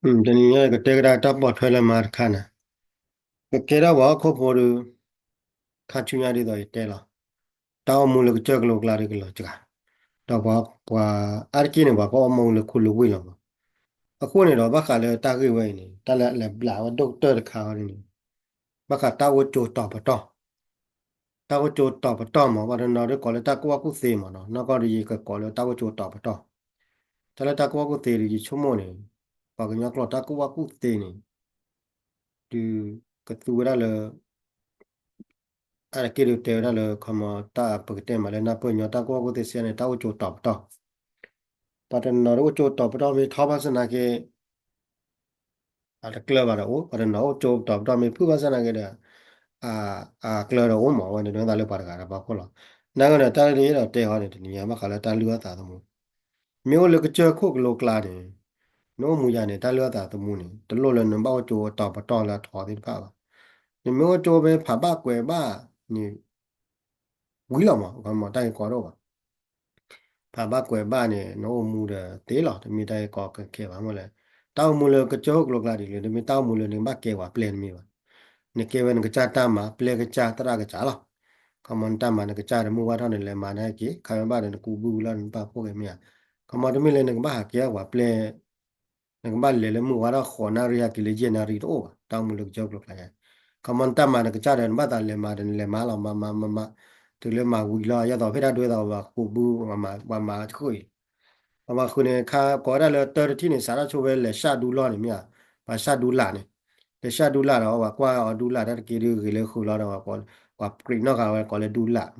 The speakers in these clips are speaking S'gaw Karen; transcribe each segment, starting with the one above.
တနံၤညါကတဲကဒါတၢ်ပိာ်ထွဲလၢမၤတခါန့ၣ်, ကကဲထီၣ်ပှၤဟီၣ်ခိၣ်ဖိဒီး ခါဆူညါဒ်သိးယတဲလီၤ, တၢ်အိၣ်မူလၢကစၢၢ်ကလိကျါဒ်ကလီၤစှၤ, ဒီးပှၤအါတက့ၢ်န့ၣ် ပှၤကအီၣ်မူလၢခူလၢဝ့ၢ်လီၤမး. အဃိန့ၣ်ဒီး ဘၣ်ဃးလၢတၢ်ဂ့ၢ်ဝဲအံၤန့ၣ် တၢ်လၢအလဲၤဘျးဝဲဒိၣ်ကတၢၢ်တခါအံၤန့ၣ် ဘၣ်ဃးတၢ်အိၣ်ကၠိတီၤပတီၢ် တၢ်အိၣ်ကၠိတီၤပတီၢ်မး ပှၤတနီၤဒ်ကိးလၢတၢ်ကူၣ်ဘၣ်ကူၣ်သ့မးနီၤ, နီၢ်ကီၢ်ဒီးယကကိးလၢတၢ်အိၣ်ကၠိတီၤပတီၢ်. တၢ်လၢတၢ်ကူၣ်ဘၣ်ကူၣ်သ့ဒီးယဆိကမိၣ်န့ၣ်, ပှၤကညီကျိာ်တၢ်ကူၣ်ဘၣ်ကူၣ်သ့န့ၣ်, ဒုးကသူဝဲဒၣ်လၢ အါတက့ၢ်ဒုးတဲဝဲဒၣ်လၢ ခီမီ တၢ်ပကတဲမးလၢနၢ်ပၢၢ်ညီ တၢ်ကူၣ်ဘၣ်ကူၣ်သ့စ့ၢ်န့ၣ် တၢ်အိၣ်ကၠိတီၤပတီၢ်. ပှၤတနီၤဒ်အိၣ်ကၠိတီၤပတီၢ်မ့ၢ်ထီဘၣ်ဆၣ်နာ်က့ အတကျၢၢ်ဘၣ်ဒီးအိၣ်, ပှၤတနီၤအိၣ်ကၠိတီၤပတီၢ်မ့ၢ်ဖုၣ်ဘၣ်ဆၣ်နာ်က့ဒီး အကျၢၢ်ဒီးအိၣ်မး အဝဲန့ၣ်ဒ်သိးလၢပှၤတဂၤဒီးပှၤခိၣ်လီၤ. နာ်က့ဒီးတၢ်လၢယအဲၣ်ဒိးတဲဃီန့ၣ် တနံၤညါဘၣ်ဃးလၢတၢ်လုၢ်အီၣ်သးသမူ, မ့ၢ်အိၣ်လၢကစၢၢ်ခိၣ်ကလိကျါန့ၣ်, နအိၣ်မူယၤန့ၣ် တၢ်လုၢ်အီၣ်သးသမူန့ၣ် တလိၣ်လၢနဘၣ်အိၣ်ကၠိတီၤပတီၢ်လၢအထီသ့ၣ်တဖၣ်ဘၣ်. နမ့ၢ်အိၣ်ကၠိဖဲဖးဘၣ်ကွဲးဘၣ်န့ၣ် ဝံၤလီၤမး, ခီမီ တၢ်ဂ့ၢ်ကီတအိၣ်ဘၣ်. ဖးဘၣ်ကွဲးဘၣ်န့ၣ် နအိၣ်မူဒီးသ့လီၤ, တမ့ၢ်တၢ်ဂ့ၢ်ကီကဲဘၣ်မ့ၢ်လဲၣ်. တၢ်အိၣ်မူလၢကစၢၢ်ခိၣ်ကလိကျါဒ်လဲၣ်, တမ့ၢ်တၢ်အိၣ်မူလၢနကဘၣ်ကဲပှၤပျဲၢ်တမ့ၢ်ဘၣ်. နကဲဝဲနကစၢ်တၢ်မၤ ပျဲၢ်ကစၢ်သရၣ်ကစၢ်လီၤ. ခီမီ နတၢ်မၤနကစၢ်ဒီးမုၢ်ဝါထီၣ်န့ၣ် လဲၤမၤန့ၢ်က့ၤ, ခါမ့ၢ်ဘၣ်ဒီးနကူးဘုလီၤ နတၢ်ဖှိၣ်က့ၤမ့ၢ်ဧါ. ခီမီ တမ့ၢ်လၢနကဘၣ်ဟးကဲပှၤပျဲၢ် နကဘၣ်လဲၤလၢမုၢ်ဝါထီၣ်ဃိးနၣ်ရံၣ် ဟဲက့ၤလၢယဲၢ်နၣ်ရံၣ်တအိၣ်ဘၣ်, တၢ်အိၣ်မူလၢကစၢၢ်ခိၣ်ကျါ. ခီမီ နတၢ်မၤနကစၢ်ဒီး နဘၣ်သးလဲၤမၤဒီးနလဲၤမၤလီၤ, မၤမၤမၤမၤ, တုၤလၢမၤဝံၤလီၤ ယသိးဖဲတၢ်ဒွဲသး ပှၤကူးဘု ပှၤမၤဃုာ်အံၤ ပှၤမၤဃုာ်န့ၣ် ခါကိးဝဲဒၣ်လၢတၢတထံၣ်န့ၣ် စးထီၣ်ဆိဝဲလဲၤဆၣ်ဒူလီၢ်န့ၣ်မ့ၢ်ဧါ, ပှၤဆၣ်ဒူလာ်န့ၣ်, လဲၤဆၣ်ဒူလာ်ဒီး ပှၤကွၢ်အီၤဒူလာ် တၢ်တက့ၢ်ဒုးဂ့ၤလၢဃုာ်လီၤဒီး ပှၤပျံးနီၣ်ဃာ်ဝဲကိးလၢဒူလာ်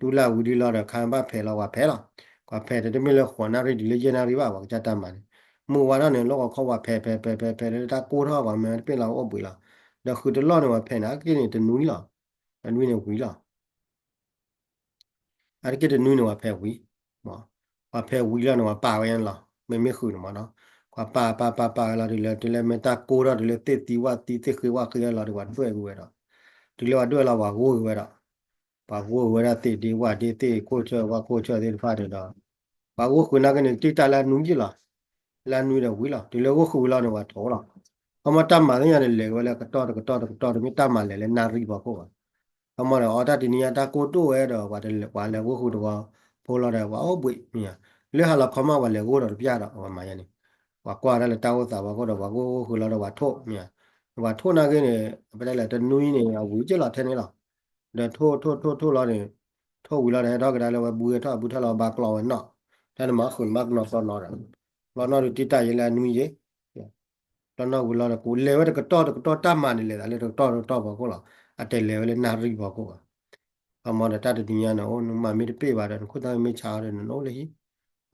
ဒူလာ်ဝံၤဒုလီၤဒီး ခါဘၣ်ဖဲးလီၤ ပှၤဖဲးလီၤ. ပှၤဖဲးတမ့ၢ်လၢဃိးနၣ်ရံၣ်တုၤလၢယဲၢ်နၣ်ရံၣ်ဘၣ် ပှၤကစၢ်တၢ်မၤန့ၣ်, မုၢ်ဝါထီၣ်န့ၣ် လီၢ်ကီၢ်ခီ ပှၤဖဲးဖဲးဖဲးဖဲးဖဲးလၢတၢ်ကိၢ်ထီၣ် ပှၤမၤတပ့ၢ်လီၤအိၣ်ဘှံးလီၤ. ဒီးဃုာ်တလီၢ်န့ၣ် ပှၤဖဲးန့ၣ် အက့ၢ်န့ၣ်တနွံလီၤ, တနွံန့ၣ်ဝံၤလီၤ. အါတက့ၢ်တနွံန့ၣ် ပှၤဖဲးဝံၤ, ပှၤဖဲးဝံၤလီၤန့ၣ် ပှၤပာ်ဝဲလီၤ, မ့မ့ၢ်ဃုာ်န့ၣ်မးနီၤ, ပှၤပာ်ပာ်ပာ်ပာ်ဝဲလီၤ တုၤလၢ တုၤလၢမ့ၢ်တၢ်ကိၢ်ထီၣ် တုၤလၢသ့ၣ်သံဝၣ်သံ သ့ၣ်ဃ့ဝၣ်ဃ့လီၤဒီး ပှၤဒွဲၣ်ကွံာ်ဝဲဒီး, တုၤလၢပှၤဒွဲၣ်လီၤ ပှၤဂိၢ်ကွံာ်ဝဲဒီး, ပှၤဂိၢ်ကွံာ်ဝဲဒၣ်သ့ၣ်ဒ့ဝၣ်ဒ့ သ့ၣ်ခိၣ်ဆၢဝၣ်ခိၣ်ဆၢသ့ၣ်တဖၣ်န့ၣ်ဒီး, ပှၤဂိၢ်ဃုာ်နာ်က့န့ၣ် တံၢ်တၢ်လၢအနွံယ့ၢ်လီၤ, လၢအနွံဒီးဝံၤလီၤ. တုၤလၢဂိၢ်ဃုာ်ဝံၤလီၤန့ၣ် ပှၤထိးလီၤ. ခီမီ တၢ်မၤသ့ၣ်ညါန့ၣ် လဲၤဝဲလၢကတီၢ်တကတီၢ်တကတီၢ် တမ့ၢ်တၢ်မၤလဲၤလၢနၣ်ရံၣ်ဖီခိၣ်ဘၣ်. ခီမီဒီး အီ တၢ်တနံၤညါတၢ်ကိၢ်ဒိၣ်ဝဲဒီး ပှၤလဲၤဂိၢ်ဃုာ်တဝီဖိလီၤဒီး ပှၤအိၣ်ဘှံးမ့ၢ်ဧါ, လၢဟါလီၤခီမီ ပှၤလဲၤဂိၢ်ဒီးတပျၢ်ဒီး ပှၤမၤယါန့ၣ်, ပှၤကွၢ်တၢ်လၢတၢ်အိၣ်သးဖီခိၣ်ဒီး ပှၤဂိၢ်ဂိၢ်ဃုာ်လီၤဒီး ပှၤထိးမ့ၢ်ဧါ, ပှၤထိးနာ်က့န့ၣ် ပတဲလဲၣ် တနွံန့ၣ် အဝံၤက့ၢ်လီၤထဲန့ၣ်လီၤ. ဒီးထိးထိးထိးထိးလီၤန့ၣ်, ထိးဝံၤလီၤဒီး ဟဲထီၣ်ကဒါလၢဝဲဘုဟဲထီၣ် ဘုထီၣ်လီၤဘါကျီဝဲနီၣ်, တၢ်န့ၣ်မၤဃုာ်န့ၣ် ဘၣ်ကနီၤကျီနီၣ်ဒီး, ကျီနီၣ်ဒီးတံၢ်တၢ်ယဲလၢအနွံယ့ၢ် ကျီနီၣ်ဝံၤလီၤဒီး ကိးလဲၤဝဲတကတီၢ်တကတီၢ် တၢ်မၤန့ၣ် လဲၤသးလၢတကတီၢ်တကတီၢ်ဖီခိၣ်လီၤ. အတဲလဲၤဝဲလၢနၣ်ရံၣ်ဖီခိၣ်ဘၣ်. ခီမီဒီး တၢ်တနံၤညါန့ၣ် အိၣ်နမၤမ့ၢ်တပ့ၢ်ဘၣ်ဒီး နခိၣ်သၣ်မ့ၢ်ဆါအီၤဒီး နအိၣ်လၢဟံၣ်,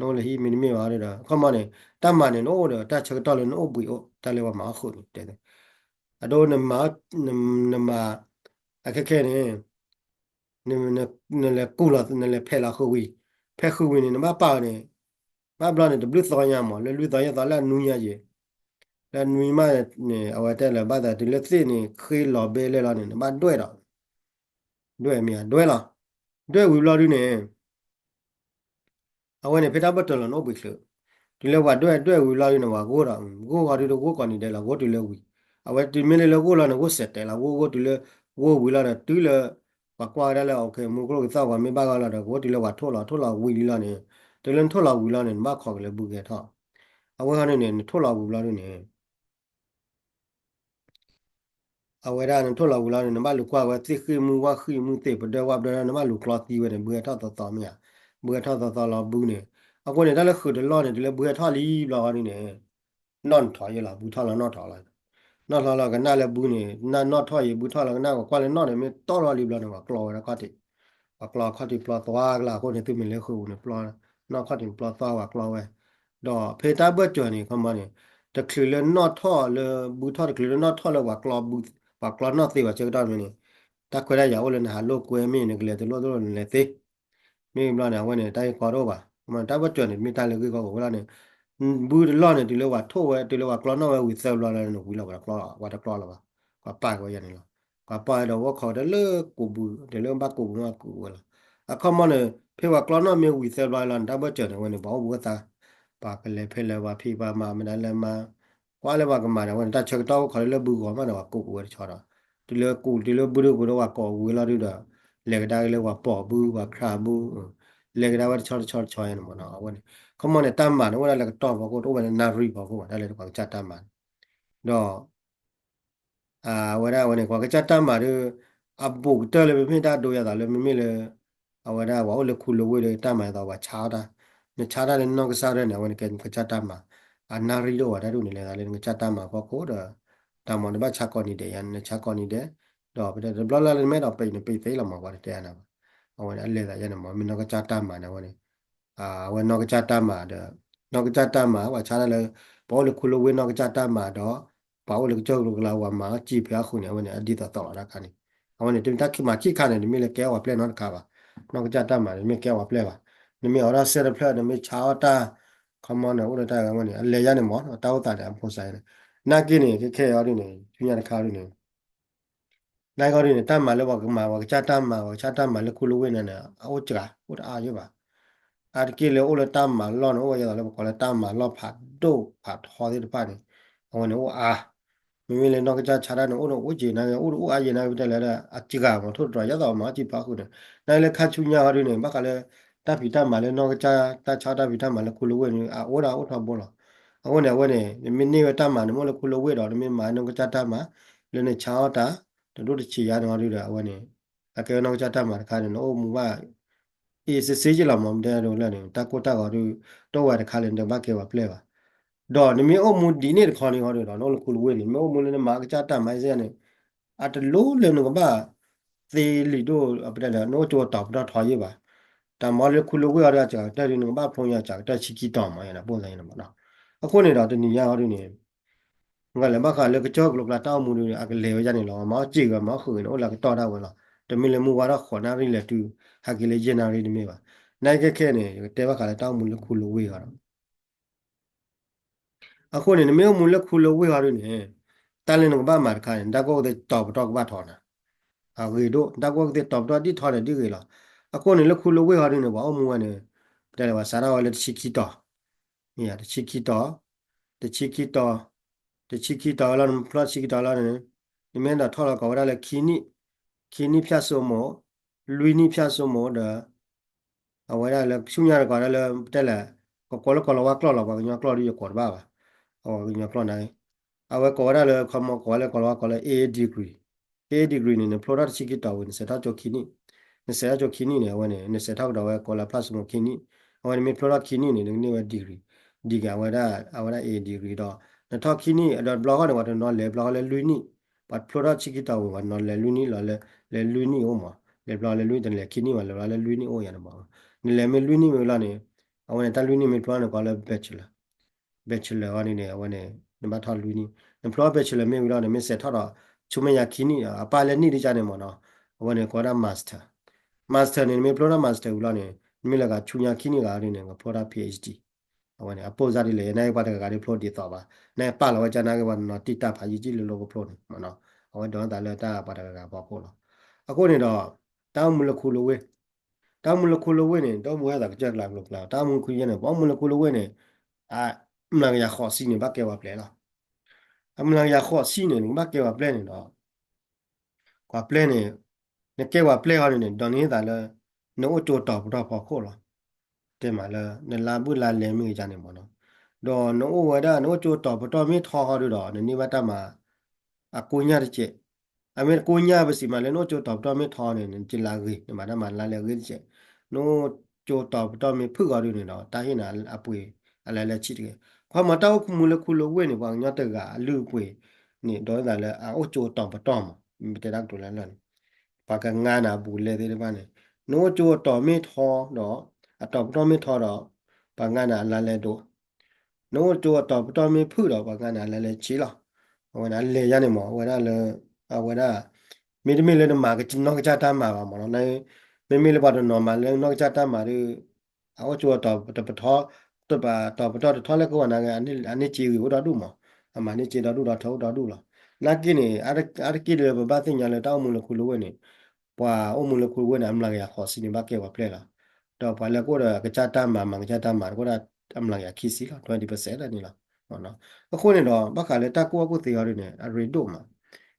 နအိၣ်လၢဟံၣ်မ့တမ့ၢ်ဘၣ်ဒီး ခီမီန့ၣ် တၢ်မၤန့ၣ် နအိၣ်ဒီးတၢ်ဆၢကတီၢ်လၢနအိၣ်ဘှံးအိၣ် တၢ်လၢပှၤမၤအီၣ်ဃုာ်န့ၣ် တဲ, အဒိ နမၤ, နမၤ, အခဲခဲန့ၣ် နလဲၤကူၣ်လီၤ နလဲၤဖဲးလီၤဃုာ်ဝံၤ, ဖဲးဃုာ်ဝံၤန့ၣ် နဘၣ်ပာ်အီၤန့ၣ်, ဘၣ်ဘျီန့ၣ် တဘျုးသီညါမး လၢလွံၢ်သီယဲၢ်သီလၢအနွံညါယဲၢ်, လၢအနွံမးန့ၣ် အဝဲတဲလၢဘၣ်သးတုၤလၢသ့ၣ်န့ၣ် ဃ့လီၤဘဲလဲၣ်လီၤန့ၣ် နဘၣ်ဒွဲၣ်ဒီး, ဒွဲၣ်မ့ၢ်ဧါ ဒွဲၣ်လီၤ. ဒွဲၣ်ဝံၤဘျီဒုန့ၣ် အဝဲန့ၣ် ဖဲတၢ်ဘၢၣ်စၢၤလီၤနအိၣ်ဘှံးချုး, တုၤလၢပှၤဒွဲၣ်ဒွဲၣ်ဝံၤဘျီဒုန့ၣ် ပှၤဂိၢ်ဒီး ဂိၢ်ဂီၤဒုဒီးဂိၢ်ကိးနံၤဒဲးလီၤ ဂိၢ်တုၤလၢဝံၤ, အဝဲတုၤမ့ၢ်လၢလၢဂိၢ်လီၤန့ၣ် ဂိၢ်စဲးတဲာ်လီၤ ဂိၢ်ဂိၢ်တုၤလၢ, ဂိၢ်ဝံၤလီၤဒီးတုၤလၢ, ပှၤကွၢ်ဝဲဒၣ်လၢ မူကျိၣ်ကသီၣ်ပှၤမ့ၢ်ဘၣ်ဂီၢ်လီၤဒီး ဂိၢ်တုၤလၢပှၤထိၣ်လီၤ ထိၣ်လီၤဝံၤလီၤန့ၣ်, တုၤလၢနထိၣ်လီၤဝံၤလီၤန့ၣ် နဘၣ်ခိးက့ၤလၢဘုကဟဲထီၣ်, အဝဲဟီန့ၣ်န့ၣ် နထိၣ်လီၤဝံၤဘျီဒုန့ၣ် အဝဲဒၣ်နထိၣ်လီၤဝံၤလီၤန့ၣ် နဘၣ်လူၤကွၢ်ဝဲသ့ၣ်ဃ့ၢ်မုၢ်ဝၣ်ဃ့ၢ်မုၢ်သ့ၣ်ပဒွဲၣ်ဝၣ်ပဒွဲၣ် နဘၣ်လူၤကျီသံဝဲန့ၣ် ဘုဟဲထီၣ်သီသီမ့ၢ်ဧါ, ဘုဟဲထီၣ်သီသီလီၤဘုန့ၣ်, အဃိန့ၣ် တၢ်လၢဃုာ်တလီၢ်န့ၣ် တုၤလၢဘုဟဲထီၣ်လံဘျီဒုန့ၣ်, နီၣ်နထီၣ်ယဲလီၤ ဘုထီၣ်လီၤနီၣ်ထီၣ်လီၤ, နီၣ်ထီၣ်လီၤကနၣ်လၢဘုန့ၣ် နၢ်နီၣ်ထီၣ်ယဲ ဘုထီၣ်လီၤကနၣ်ပှၤကွၢ်လၢနီၣ်န့ၣ် မ့ၢ်တီၢ်လီၤလံဘျီန့ၣ် ပှၤကျီဝဲဒၣ်ခီၣ်ထံး, ပှၤကျီခီၣ်ထံးပျီသွါကလၢအဃိန့ၣ် သုမ့ၢ်လၢဃုာ်ပူၤန့ၣ် ပျီ, နီၣ်ခီၣ်ထံးပျီသွါပှၤကျီဝဲ, ဒီးဖဲတၢ်ဘၢၣ်စၢၤန့ၣ် ခီမီန့ၣ်, တချုးလၢနီၣ်ထီၣ်လၢဘုထီၣ် တချုးလၢနီၣ်ထီၣ်လၢပှၤကျီ, ပှၤကျီနီၣ်သ့ပှၤဆၢကတီၢ်န့ၣ်, တၢ်ခွဲးတၢ်ယာ်အိၣ်လၢနဟးလိာ်ကွဲမ့ၢ် နကလဲၤတလိၣ်တလိၣ်နလဲၤသ့, မ့ၢ်ဘျီန့ၣ် အဝဲန့ၣ် တၢ်ဂ့ၢ်ကီတအိၣ်ဘၣ်, တၢ်ဘၢၣ်စၢၤန့ၣ် မ့ၢ်တၢ်လၢဂ့ၢ်ကီကဝဲလီၤန့ၣ်, ဘုတလီၢ်န့ၣ် တုၤလၢပှၤထိၣ်ဝဲ တုၤလၢပှၤကျီနီၣ်ဝဲဝံၤသၢဘျီလီၤန့ၣ် ဝံၤလီၤ ပှၤတကျီလီၤဘၣ်, ပှၤပာ်က့ၤဝဲယၤန့ၣ်လီၤ, ပှၤပာ်ဒီးဝဲခိးတလၢကိးဘု တလၢဘၣ်ကိးဘုမးကိးဝဲလီၤ, အခီမီန့ၣ် ဖဲပှၤကျီနီၣ်မ့ၢ်ဝံၤသၢဘျီလီၤန့ၣ် တၢ်ဘၢၣ်စၢၤန့ၣ် အဝဲန့ၣ် ပှၤအိၣ်ဘှံးအိၣ်သါ, ပှၤကလဲၤဖဲလဲၣ် ပှၤဖံးပှၤမၤမ့ၢ်ဒၣ်လၢမၤ, ပ ကွၢ်လၢပှၤကမၤဒီး အဝဲန့ၣ် တၢ်ဆၢကတီၢ်အိၣ်ခိးလၢလၢဘုဂီၤမးဒီး ပှၤကူးကဝဲတဆီဒီး တုၤလၢကူးတုၤလၢဘုဒိၣ်ကဝဲဒီး ပှၤကိးဝဲလီၤဒုဒီး လဲၤကဒါက့ၤလၢပှၤပိာ်ဘု ပှၤခရၣ်ဘု လဲၤကဒါဝဲတဆီတဆီတဆီယါန့ၣ်မ့ၢ်နီၤ အဝဲန့ၣ် ခီမီန့ၣ် တၢ်မၤန့ၣ် အိၣ်ဝဲဒၣ်လၢကတီၢ်ဖီခိၣ် တအိၣ်ဝဲလၢနၣ်ရံၣ်ဖီခိၣ်ဘၣ် တၢ်လၢပှၤကစၢ်တၢ်မၤန့ၣ် ဒီး အဝဲဒၣ်အဝဲန့ၣ် ပှၤကစၢ်တၢ်မၤဒီး အဘူးကတၢၢ်လၢပမ့ၢ်တၢ်ဒိယၤသးလၢမ့မ့ၢ်လၢ အဝဲဒၣ်ပှၤအိၣ်လၢခူလၢဝ့ၢ်ဒီးတၢ်မၤအသးပှၤဆါအီၣ်တၢ်, နဆါတၢ်လၢနီၢ်ကစၢ်ဒၣ်န့ၣ် အဝဲန့ၣ်ကဲကစၢ်တၢ်မၤ, အနၣ်ရံၣ်ဒိၣ်ဝဲတၢ်ဒိၣ်န့ၣ် လဲၤသးလၢနကစၢ်တၢ်မၤဖီခိၣ်ဒီး တၢ်မၤနဘၣ်ဆါကိးနံၤဒဲးယါ နဆါကိးနံၤဒဲး, ဒီးပတဲတဘျီလၢ်လၢနမ့ၢ်ဒီးပံးနပံးသ့လီၤမး ပှၤတတဲနၤဘၣ်, အဝဲန့ၣ် အလဲၤသးယါန့ၣ်မး မ့ၢ်နီၢ်ကစၢ်တၢ်မၤန့ၣ် အဝဲန့ၣ် အဝဲနီၢ်ကစၢ်တၢ်မၤဒီး နီၢ်ကစၢ်တၢ်မၤ ပှၤဆါတၢ်လၢ ပှၤအိၣ်လၢခူလၢဝ့ၢ်နီၢ်ကစၢ်တၢ်မၤဒီး ပှၤအိၣ်လၢကစၢၢ်ကလိၤကလၤဝၤမၤအီၣ်စံာ်ဖဲအဃုာ်န့ၣ် အဝဲန့ၣ် အဒ်သိးသိးလီၤတၢ်ခါန့ၣ်, အဝဲန့ၣ် တမ့ၢ်တၢ်မၤခံခါန့ၣ် တမ့ၢ်လၢကဲအီၣ်ပှၤပျဲၢ်နီတခါဘၣ်, နီၢ်ကစၢ်တၢ်မၤန့ၣ် တမ့ၢ်ကဲအီၣ်ပှၤပျဲၢ်ဘၣ်, နမ့ၢ်အိးထီၣ်စဲတဖျၢၣ် နမ့ၢ်ဆါအီၣ်တၢ် ခီမီန့ၣ် အိၣ်လၢတၢ်ဝဲန့ၣ် အလဲၤယါန့ၣ်မး တၢ်အိၣ်သးန့ၣ် အဖိစါန့ၣ်, နာ်က့န့ၣ် ခဲခဲအံၤဒ်န့ၣ် ဆူညါတခါဒ်န့ၣ် နာ်က့ဒ်န့ၣ် တၢ်မၤလၢပှၤကမၤ ပှၤကစၢ်တၢ်မၤ ပှၤကစၢ်တၢ်မၤလၢခူလၢဝ့ၢ်န့ၣ်န့ၣ် အအိၣ်စှၤ အိၣ်တအါယိာ်ဘၣ်. အါတက့ၢ်လၢအိၣ်လၢတၢ်မၤလီၢ်န့ၣ် အိၣ်ဝဲဒ်သိးလၢပကိးလၢတၢ်မၤလီၢ်ဖးဒိၣ်ဖးထီသ့ၣ်တဖၣ်န့ၣ် အဝဲန့ၣ်အိၣ်အါ, မ့မ့ၢ်လၢနီၢ်ကစၢ်ဆါတၢ်န့ၣ် အိၣ်ဒီးအိၣ်က့ၤနာ်က့ အိၣ်ဒီးအိၣ်အါယံာ်နာ်က့ပတဲလဲၣ်လၢ အစှၤမးထိၣ်တတြီၤ ယဲသိးမၤအီၣ်စံာ်ဖဲအဃုာ်န့ၣ် နာ်က့လၢခါဆူညါဟီဒ်န့ၣ် ဘၣ်ဃးလၢ တၢ်ဖံးတၢ်မၤလၢနီၢ်ကစၢ် တၢ်ဆါတၢ်ဖံးတၢ်မၤလၢခူလၢဝ့ၢ်န့ၣ် အအိၣ်ဒၣ်အိၣ်ထီဘိလီၤ. အဃိန့ၣ် အဝဲန့ၣ် နမ့ၢ်န့ၢ်ဝဲတၢ်မၤန့ၣ် မ့ၢ်အိၣ်လၢခူလၢဝ့ၢ်ဒီး နမ့ၢ်မၤနီၢ်ကစၢ်တၢ်မၤ လၢနဆါအီၣ်တၢ် တဒိၣ်တဆံးယါန့ၣ်ဟီဒ်ဒီး အဝဲန့ၣ် အကဲဝဲနီၢ်ကစၢ်တၢ်မၤတခါန့ၣ် နအိၣ်မူဘၣ် အ့ၣ်စ့စ့က့လီၤမး မ့ၢ်တဲဒ်လဲၣ်န့ၣ် တၢ်ကိၢ်တၢ်ဂီၤဒ် တအိၣ်ဝဲတခါလၢနတဘၣ်ကဲပှၤပျဲၢ်ဘၣ်. ဒီးနမ့ၢ်အိၣ်မူဒ်န့ၣ်တခီန့ၣ်ဟီဒ်ဒီး နအိၣ်လၢခူလၢဝ့ၢ်န့ၣ် နမ့ၢ်အိၣ်မူလၢနမၤကစၢ်တၢ်မၤအ့ၣ်စ့န့ၣ် အတလိၣ်လၢနကဘၣ် သ့လံာ်ဒိၣ် ပတဲလဲၣ် နအိၣ်ကၠိအတီၤပတီၢ်ထီယ့ၢ်ဘၣ်. တၢ်မၤလၢခူလၢဝ့ၢ်အီၤဒီးအစှၤကတၢၢ်ဒ် နကဘၣ်ဖျိညါအစှၤကတၢၢ်ဆံခံတီၤမး ယနပိၢ်သးန့ၣ်မးနီၤ. အဃိန့ၣ်ဒီးတနံၤညါအီၤဒ်န့ၣ် နကလဲၤဘၣ်ဃးလၢကစၢၢ်ကလိၤကျါတၢ်အိၣ်မူဒ်န့ၣ် အကလဲၤဝဲဒ်န့ၣ်လီၤ. မၤအီၣ်စံာ်ဂ့ၤမၤအီၣ်ဃုာ်ဂ့ၤန့ၣ် အိၣ်လၢကတီၢ်ဒၣ်ဝဲလီၤ. တမ့ၢ်လၢမုၢ်ဝါထီၣ်ဃိးနၣ်ရံၣ်လဲၤတုၤ ဟဲက့ၤလၢယဲၢ်နၣ်ရံၣ်တမ့ၢ်ဘၣ်. နာ်က့ခဲခဲန့ၣ် ယကတဲဘၣ်ဃးလၢတၢ်အိၣ်မူလၢခူလၢဝ့ၢ်အီၤဒီး အဃိန့ၣ် နမ့ၢ်အိၣ်မူလၢခူလၢဝ့ၢ်ဟီဒ်န့ၣ် တၢ်လၢနကဘၣ်မၤတခါန့ၣ် နတၢ်ကူၣ်ဘၣ်ကူၣ်သ့တီၤပတီၢ်ကဘၣ်ထီနၤ, အဂ့ၤဒိၣ် နတၢ်ကူၣ်ဘၣ်ကူၣ်သ့တီၤပတီၢ်ဒ်ထီန့ၣ်ဒ်ဂ့ၤလီၤ. အဃိန့ၣ် လၢခူလၢဝ့ၢ်ဟီဒ်န့ၣ် ပှၤအိၣ်မူဝဲန့ၣ် ပတဲလဲၣ် ပှၤစးထီၣ်ဝဲလၢတဆံခံတီၤ, တဆံခံတီၤ, တဆံခံတီၤ, တဆံခံတီၤလီၤ နဖျီတဆံခံတီၤလီၤန့ၣ် နမ့ၢ်ဒီးထီၣ်လီၤကိးဝဲဒၣ်လၢခံနံၣ်, ခံနံၣ်ဖၠၣ်စိမိၤ, လွံၢ်နံၣ်ဖၠၣ်စိမိၤဒီး အဝဲဒၣ်လၢဆူညါတကိးဒၣ်လၢ ပတဲလဲၣ် ကကိးလၢကီၢ်လီၤဝါကျိာ်လီၤ ပှၤကညီကျိာ်ဒ်ယကိးတဘၣ်ဘၣ်, အဝဲကညီကျိာ်န့ၣ် အဝဲကိးဝဲဒၣ်လၢခီမီကိးဝဲလၢကီၢ်လီၤဝါကိးလၢ A A degree, A A degree န့ၣ် နဖျိထီၣ်တဆံခံတီၤဝံၤ နစဲးထီၣ်ကၠိခံနံၣ်, နစဲးထီၣ်ကၠိခံနံၣ်န့ၣ် အဝဲန့ၣ် နစဲးထီၣ်ကဒီးဝဲကိးလၢဖျၣ်စိမိၤခံနံၣ်, အဝဲန့ၣ်မ့ၢ်ဖျိထီၣ်ခံနံၣ်န့ၣ် နကန့ၢ်ဝဲ degree, degree အဝဲဒၣ် အဝဲဒၣ် A A degree ဒီး နထီၣ်ခံနံၣ် ဒီးတဘျီဃီန့ၣ် ပှၤတနီၤလဲၤဘျီဃီလၢလွံၢ်နံၣ်, ပှၤဖျိထီၣ်ဆံခံတီၤဝံၤ ပှၤတနီၤလဲၤလွံၢ်နံၣ်လီၤ လဲၤလွံၢ်နံၣ်အိၣ်မး, လဲၤဘျီလၢလွံၢ် တလဲၤခံနံၣ်မး လဲၤဘျီလၢလွံၢ်နံၣ်အိၣ်ယၤန့ၣ်မး, နလဲၤမ့ၢ်လွံၢ်နံၣ်မ့ၢ်လီၤန့ၣ် အဝဲန့ၣ် တၢ်လွံၢ်နံၣ်မ့ၢ်ဖျိန့ၣ် ကိးလၢ bachelor, bachelor အီၤန့ၣ် အဝဲန့ၣ် နဘၣ်ထီၣ်လွံၢ်နံၣ်, နဖျိ bachelor မ့ၢ်ဝံၤလီၤန့ၣ် မ့ၢ်စဲးထီၣ်ဒီး ဆူမဲာ်ညါခံနံၣ် အပၢ်လၢနံၣ်ဒ်ကန့ၣ်မးနီၤ, အဝဲန့ၣ်ကိးဝဲဒၣ် master, master န့ၣ် နမ့ၢ်ဖျိထီၣ် master ဝံၤလီၤန့ၣ် နမ့ၢ်လၢဂၤဆူညါခံနံၣ်ဂၤဒ်န့ၣ် ကဖျိထီၣ် PhD အဝဲန့ၣ် အပိၢ်စၢ်ဒ်လဲၣ် နာ်က့ပှၤတဂၤဂၤဒ်ဖျိဒ်သိးဘၣ်, နာ်က့ပာ်လီၤဝဲကနာ်က့ပှၤတနီၤတံၢ်တၢ်ဖးယံာ်ကံၣ်လၢလိကဖျိန့ၣ်မးနီၤ, အဝဲဒိးနသးလၢတၢ်ပှၤတဂၤဂၤဖီခိၣ်လီၤ. အဃိန့ၣ်ဒီး တၢ်အိၣ်မူလၢခူလၢဝ့ၢ်, တၢ်အိၣ်မူလၢခူလၢဝ့ၢ်န့ၣ် တအိၣ်မူဝဲဒၣ်ကစၢၢ်ကျါကျိၤကျါ တၢ်အိၣ်မူလၢခူလၢဝ့ၢ်န့ၣ် ပှၤအိၣ်မူလၢခူလၢဝ့ၢ်န့ၣ် အမျးကယၤဃိးဆံန့ၣ် ဘၣ်ကဲပှၤပျဲၢ်လီၤ. အမျးကယၤဃိးဆံန့ၣ် နကဘၣ်ကဲပှၤပျဲၢ်န့ၣ်ဒီး ပှၤပျဲၢ်န့ၣ် နကဲပှၤပျဲၢ်ဟီန့ၣ်န့ၣ် ဒိးန့ၢ်သးလၢ နအိၣ်ကၠိတီၤပတီၢ်ဖီခိၣ်လီၤ. တဲမးလၢ နလါဘုၣ်လါလဲမ့ၢ်ဂ့ၤန့ၣ်မးနီၤ, ဒီးနအိၣ်ဝဲဒၣ် နအိၣ်ကၠိတီၤပတီၢ်မ့ၢ်ထီဟီဒုဒီး နန့ၢ်ဘၣ်တၢ်မၤ အကိညၢ်တစဲး, အမ့ၢ်ကိညၢ်ပစံးမးလၢ နအိၣ်ကၠိတီၤပတီၢ်မ့ၢ်ထီန့ၣ် နကလါဂ့ၤ နမၤတၢ်မၤလါလဲဂ့ၤတစဲး, နအိၣ်ကၠိတီၤပတီၢ်မ့ၢ်ဖုၣ်ဟီဒုန့ၣ်ဒီး တၢ်ဟ့ၣ်နၤအပှ့ၤ အလါလဲဆံးတဂ့ၤ. ခီမီတၢ်အိၣ်မူလၢခူလၢဝ့ၢ်န့ၣ် ပှၤကညီတဂၤအလုၢ်အပှ့ၤန့ၣ် ဒိးသးလၢအအိၣ်ကၠိတီၤပတီၢ်မး ပတဲတၢ်ကတိၤလၢလၢ်န့ၣ် ပှၤကငါနၤအဘူးလဲသ့ၣ်တဖၣ်န့ၣ်, နအိၣ်ကၠိအတီၤမ့ၢ်ထီဒီး အတီၤပတီၢ်မ့ၢ်ထီဒီး ပှၤငါနၤအလါလဲဒိၣ်, နအိၣ်ကၠိအတီၤပတီၢ်မ့ၢ်ဖုၣ်ဒီး ပှၤငါနၤအလါလဲဆံးလီၤ. အဝဲန့ၣ် အလဲၤယါန့ၣ်မး အဝဲဒၣ်လၢ အဝဲဒၣ် မ့တမ့ၢ်လၢနမၤနီၢ်ကစၢ်တၢ်မၤဘၣ်မးနီၤ, မ့မ့ၢ်လၢပှၤတနီၤမၤလၢနီၢ်ကစၢ်တၢ်မၤဒီး အအိၣ်ကၠိအတီၤပတီၢ်တထီ တီၤပတီၢ်တထီလဲၣ်ကဝဲန့ၣ် အန့ၢ်စ့ဂ့ၤအိၣ်ဒီဒူၣ်မး, အမၤန့ၢ်စ့ဒီဒူၣ်ဒီထၢအိၣ်ဒီဒူၣ်လီၤ. နာ်က့န့ၣ် အါတက့ၢ်လၢပဘၣ်သ့ၣ်ညါလၢတၢ်အိၣ်မူလၢခူလၢဝ့ၢ်န့ၣ် ပှၤအိၣ်မူလၢခူလၢဝ့ၢ်န့ၣ် အမျးကယၤဃိးဆံန့ၣ် ဘၣ်ကဲပှၤပျဲၢ်လီၤ. ဒီးပှၤလၢကအိၣ်ဒီးကစၢ်တၢ်မၤ မၤကစၢ်တၢ်မၤ ကအိၣ်ဒၣ်အမျးကယၤခံဆံလီၤ twenty percent လၢန့ၣ်လီၤ. အဃိန့ၣ်ဒီး ဘၣ်ဃးလၢတၢ်ကူၣ်ဘၣ်ကူၣ်သ့အီၤဒ်န့ၣ် အရ့ဒိၣ်မး,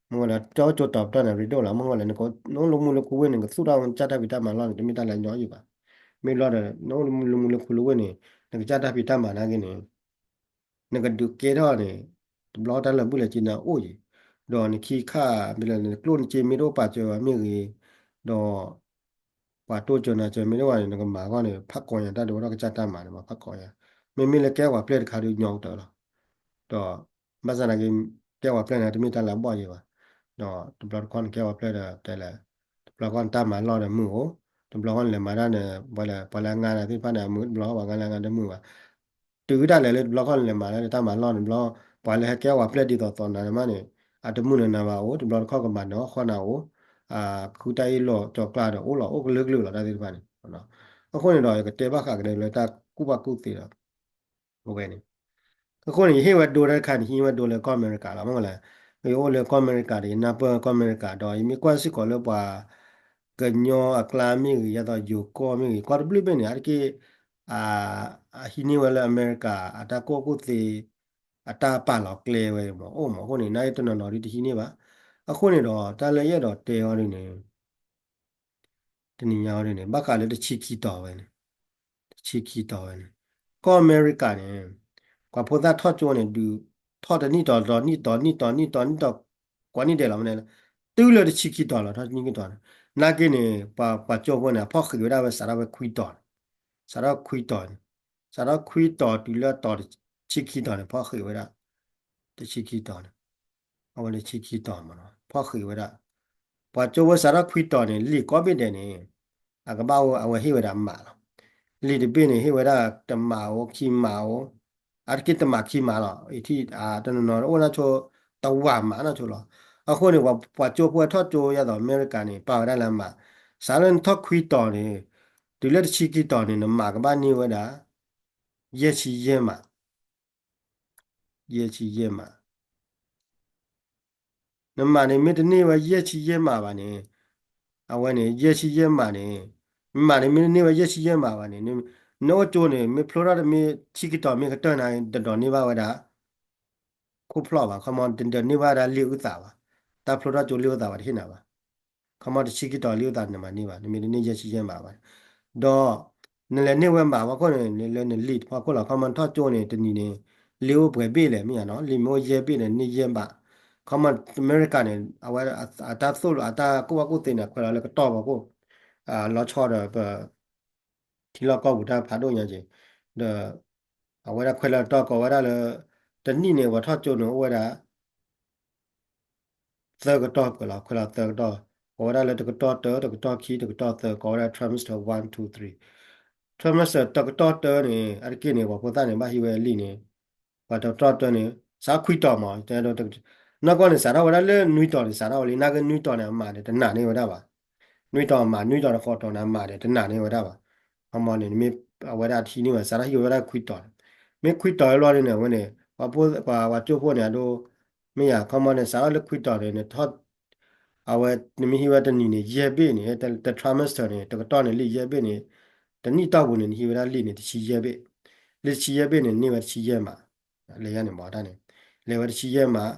မ့ၢ်ဝဲလၢ တၢ်အိၣ်ကၠိတီၤပတီၢ်န့ၣ် အရ့ဒိၣ်လီၤ. မ့ၢ်ဝဲလၢ နအိၣ်လၢမူလၢခူဝ့ၢ်န့ၣ် နကသူၣ်ထီၣ်ဝဲနကစၢ်တၢ်ဖံးတၢ်မၤလီၢ်န့ၣ် တမ့ၢ်တၢ်လၢညီယံၤဘၣ်. မ့ၢ်ဘျီဒီး နအိၣ်လၢမူလၢခူလၢဝ့ၢ်န့ၣ် နကစၢ်တၢ်ဖံးတၢ်မၤနာ်က့န့ၣ် နကဒုးကဲထီၣ်န့ၣ် တဘျီတၢ်လၢာ်ဘူၣ်လၢာ်စ့န့ၣ်အိၣ်ယံၤ, ဒီးနခံခါ မ့ၢ်လၢနကျိၣ်နစ့မ့ၢ်တအိၣ်ပာ်စၢၤဘၣ်မ့ၢ်ဂ့ၤ, ဒီး ပှၤတိစၢၤနၤစၢၤမ့ၢ်တအိၣ်ဘၣ်န့ၣ် နကမၤအဂီၢ်န့ၣ် ဖးကိးညါတၢ်ဒုးအိၣ်ထီၣ်ကစၢ်တၢ်မၤန့ၣ်မး ဖးကိးညါ, မ့မ့ၢ်လၢကဲပှၤပျဲၢ်တခါဒုးညီကတၢၢ်လီၤ. ဒီး ဘၣ်ဆၣ်သနာ်က့ ကဲပှၤပျဲၢ်န့ၣ် တမ့ၢ်တၢ်လၢအဘီၣ်ယံၤဘၣ်, ဒီးတဘျီတခီၣ်န့ၣ် ကဲပှၤပျဲၢ်ဒီးတဲလဲၣ်, တဘျီတခီၣ်န့ၣ် တၢ်မၤလီၢ်ဒီးမုာ်အိၣ်, တဘျီခီၣ်န့ၣ်လဲၤမၤတၢ်န့ၣ် ပှၤလၢ ပှၤလၢအငါနၤသ့ၣ်တဖၣ်န့ၣ် အမုာ်တဘျီ ပှၤငါလၢအငါတမုာ်ဘၣ် တုၤဒၣ်လဲာ်လၢတဘျီခီၣ်န့ၣ် လဲၤမၤလၢတၢ်မၤလီၢ်န့ၣ် တဘျီ ပှၤလၢဟဲကဲပှၤပျဲၢ်ဒ်သိးသိးနၤန့ၣ်မးန့ၣ် အတမုာ်နၤဘၣ်အိၣ်, တဘျီတခီၣ်ကမၤနၢၤအီၣ်ဃီနၤအိၣ်, ဃုတၢ်အ့ၣ်လိာ်ကၠီကျါဒီးအိၣ်လီၤ အိၣ်ကလုာ်ကလုာ်လီၤတၢ်သ့ၣ်တဖၣ်န့ၣ်. အဃိန့ၣ်ဒီး ယကတဲဘၣ်ဃးကဒီးလၢတၢ်ကူၣ်ဘၣ်ကူၣ်သ့ဒီး အဝဲန့ၣ် အဃိန့ၣ် ယဟ့ၣ်ဝဲဒိတၢ်တခါန့ၣ် ဟံးဝဲဒိလၢကီၢ်အမဲရကၤလီၤ. မ့ၢ်ဝဲလဲၣ်, ယအိၣ်လၢကီၢ်အမဲရကၤဒီး ယနၢ်ပၢၢ်ကီၢ်အမဲရကၤဒီး ယမ့ၢ်ကွၢ်စ့ၢ်ကီးလၢပှၤ ကညီအကျါမ့ၢ်ဂ့ၤ, ယသိးယိၤကီၢ်မ့ၢ်ဂ့ၤ, ကီၢ်တဘျုးဘ့ၣ်န့ၣ် အါတက့ၢ် အဟံးန့ၢ်ဝဲလၢအမဲရကၤ အတၢ်ကူၣ်ဘၣ်ကူၣ်သ့ အတၢ်ပာ်လီၤကျဲဝဲမး အိၣ်မး. အဃိန့ၣ် နာ်က့တနီၤနီၤဒ်တဟံးန့ၢ်ဘၣ်. အဃိန့ၣ်ဒီး တၢ်လၢယအဲၣ်ဒိးတဲအီၤဒ်န့ၣ် တနံၤညါအီၤဒ်န့ၣ် ဘၣ်ဃးလၢတဆံခံတီၤဝဲန့ၣ်, တဆံခံတီၤဝဲန့ၣ် ကီၢ်အမဲရကၤန့ၣ် ပှၤဖိသၣ်ထီၣ်ကၠိန့ၣ် ဒုးထီၣ်တနံၣ်တီၤဒီးနံၣ်တီၤ နံၣ်တီၤ နံၣ်တီၤ နံၣ်တီၤ ကိးနံၣ်ဒဲးလီၤမးန့ၣ်, တုၤလၢတဆံခံတီၤလီၤ ထီၣ်တဆံခံတီၤန့ၣ်, နာ်က့န့ၣ် ပှၤ ပှၤကၠိဖိန့ၣ် ဖီၣ်ဃံးဝဲဒၣ်ဝဲစးထီၣ်ဝဲခွံတီၤန့ၣ်, စးထီၣ်ခွံတီၤန့ၣ်, စးထီၣ်ခွံတီၤတုၤလၢအတီၤတဆံခံတီၤန့ၣ် ဖီၣ်ဃံးဝဲဒၣ် တဆံခံတီၤန့ၣ် အဝဲန့ၣ်ဆံခံတီၤမးနီၤ ဖီၣ်ဃံးဝဲဒၣ်, ပှၤကၠိဖိစးထီၣ်ခွံတီၤန့ၣ် လံာ်ကိးဘ့ၣ်ဒဲးန့ၣ် အကဘၣ်အိၣ် အဝဲဟ့ၣ်ဝဲဒၣ်မးလီၤ. လံာ်တဘ့ၣ်န့ၣ် ဟ့ၣ်ဝဲဒၣ်တမးအိၣ် ခံမးအိၣ်, အါတက့ၢ်တမးခံမးလီၤ. အံၤထံၣ် တနီၤနီၤအိၣ်နီၢ်ဆိ တဝးမးနီၢ်ဆိလီၤ. အဃိန့ၣ် ပှၤကၠိဖိထီၣ်ကၠိယၤသိးအမဲရကၤန့ၣ် ပာ်ဝဲဒၣ်လၢအမး, စးလၢနထီၣ်ခွံတီၤန့ၣ် တုၤလၢတဆံခံတီၤန့ၣ် နမးကဘၣ်န့ၢ်ဝဲဒၣ် ယဲၢ်ဆံယဲၢ်မး ယဲၢ်ဆံယဲၢ်မး, နမးန့ၣ် မ့ၢ်တန့ၢ်ဝဲယဲၢ်ဆံယဲၢ်မးဘၣ်န့ၣ်, အဝဲန့ၣ် ယဲၢ်ဆံယဲၢ်မးန့ၣ်, မးန့ၣ် မ့ၢ်တန့ၢ်ဝဲယဲၢ်ဆံယဲၢ်မးဘၣ်န့ၣ်, နအိၣ်ကၠိန့ၣ် မ့ၢ်ဖျိထီၣ်တမ့ၢ်ဆံခံတီၤမ့ၢ်ကတၢၢ်နၤ တဒိးန့ၢ်ဘၣ်ဝဲဒၣ် ခိၣ်ဖျီၣ်ဘၣ်, ခီမီ တဒိးန့ၢ်ဘၣ်ဝဲဒၣ်လံာ်အုၣ်သးဘၣ်, တၢ်ဖျိထီၣ်ကၠိလံာ်အုၣ်သးဘၣ်တဟ့ၣ်နၤဘၣ်. ခီမီတဆံခံတီၤလံအသးနမၤန့ၢ်ဘၣ်, နမ့ၢ်တန့ၢ်ယဲၢ်ဆံယဲၢ်မးဘၣ်, ဒီး နလဲၤန့ၢ်ဝဲမးဖီခိၣ်န့ၣ် လၢနလံာ်တဖီခိၣ်လီၤ. ခီမီနထီၣ်ကၠိန့ၣ် တနံၤန့ၣ် လံာ်အိၣ်ပှဲၤဘ့ၣ်လဲၣ် မ့ၢ်ဧါနီၤ, လံာ်မ့ၢ်အိၣ်ယဲၢ်ဘ့ၣ်န့ၣ် န့ၢ်ယဲၢ်မး. ခီမီအမဲရကၤန့ၣ် အဝဲအတၢ်သိၣ်လိအတၢ်ကူၣ်ဘၣ်ကူၣ်သ့န့ၣ် ခွဲးလီၤလၢကတီၢ်ဖီခိၣ်, လီၤဆီဒီးပ ထံလီၢ်ကီၢ်ပူၤတၢ်ဖးဒိၣ်ညါက့ၤ, ဒီး အဝဲဒၣ်ခွဲးလီၤတီၤကိးဝဲဒၣ်လၢ တနံၣ်န့ၣ် ပှၤထီၣ်ကၠိန့ၣ်အိၣ်ဝဲဒၣ် သၢကတီၢ်ပှဲၤလီၤ, ခွဲးလီၤသၢကတီၢ်, ကိးဝဲဒၣ်လၢတကတီၢ်တၢ, တကတီၢ်ခံ, တကတီၢ်သၢ, ကိးဝဲဒၣ် trimester one, two, three. trimester တကတီၢ်တၢန့ၣ် အါတက့ၢ်န့ၣ် ပှၤဖိသၣ်န့ၣ် ဘၣ်ဟံးဝဲလံာ်န့ၣ်, ပှၤတကတီၢ်တၢန့ၣ် စးခွံတီၤမး, တဲဒိ နီၢ်ကီၢ်န့ၣ် စးထီၣ်ဝဲဒၣ်လၢနွံတီၤန့ၣ် စးထီၣ်ဝဲလံ, နာ်က့နွံတီၤန့ၣ် အမးန့ၣ် တနာ်န့ၢ်ဝဲဒၣ်ဘၣ်. နွံတီၤအမး, နွံတီၤတဃိးတီၤန့ၣ် အမးန့ၣ် တနာ်န့ၢ်ဝဲဒၣ်ဘၣ်. ခီမီန့ၣ် နမ့ၢ်အဝဲဒၣ်ထံန့ၢ်ဝဲ စးထီၣ်ဟံးဝဲဒၣ်ခွံတီၤန့ၣ်, မ့ၢ်ခွံတီၤလီၤန့ၣ် အဝဲန့ၣ် ပှၤဖိ ပှၤ ပှၤကၠိဖိန့ၣ် အဒိ မ့ၢ်ယၤ ခီမီန့ၣ် စးထီၣ်လၢခွံတီၤန့ၣ် နထီၣ် အဝဲ နမ့ၢ်ဟံးဝဲတနံၤန့ၣ် ယဲၢ်ဘ့ၣ်န့ၣ် တ trimester န့ၣ် တကတီၢ်န့ၣ်လံာ်ယဲၢ်ဘ့ၣ်န့ၣ် တနံၣ်တီၢ်ပူၤန့ၣ် နဟံးဝဲဒၣ်လံာ်န့ၣ် တဆံယဲၢ်ဘ့ၣ်, လံာ်တဆံယဲၢ်ဘ့ၣ်န့ၣ် န့ၢ်ဝဲတဆံယဲၢ်မး, လဲၤယါန့ၣ်မၤတၢ်န့ၣ် လဲၤဝဲတဆံယဲၢ်မး,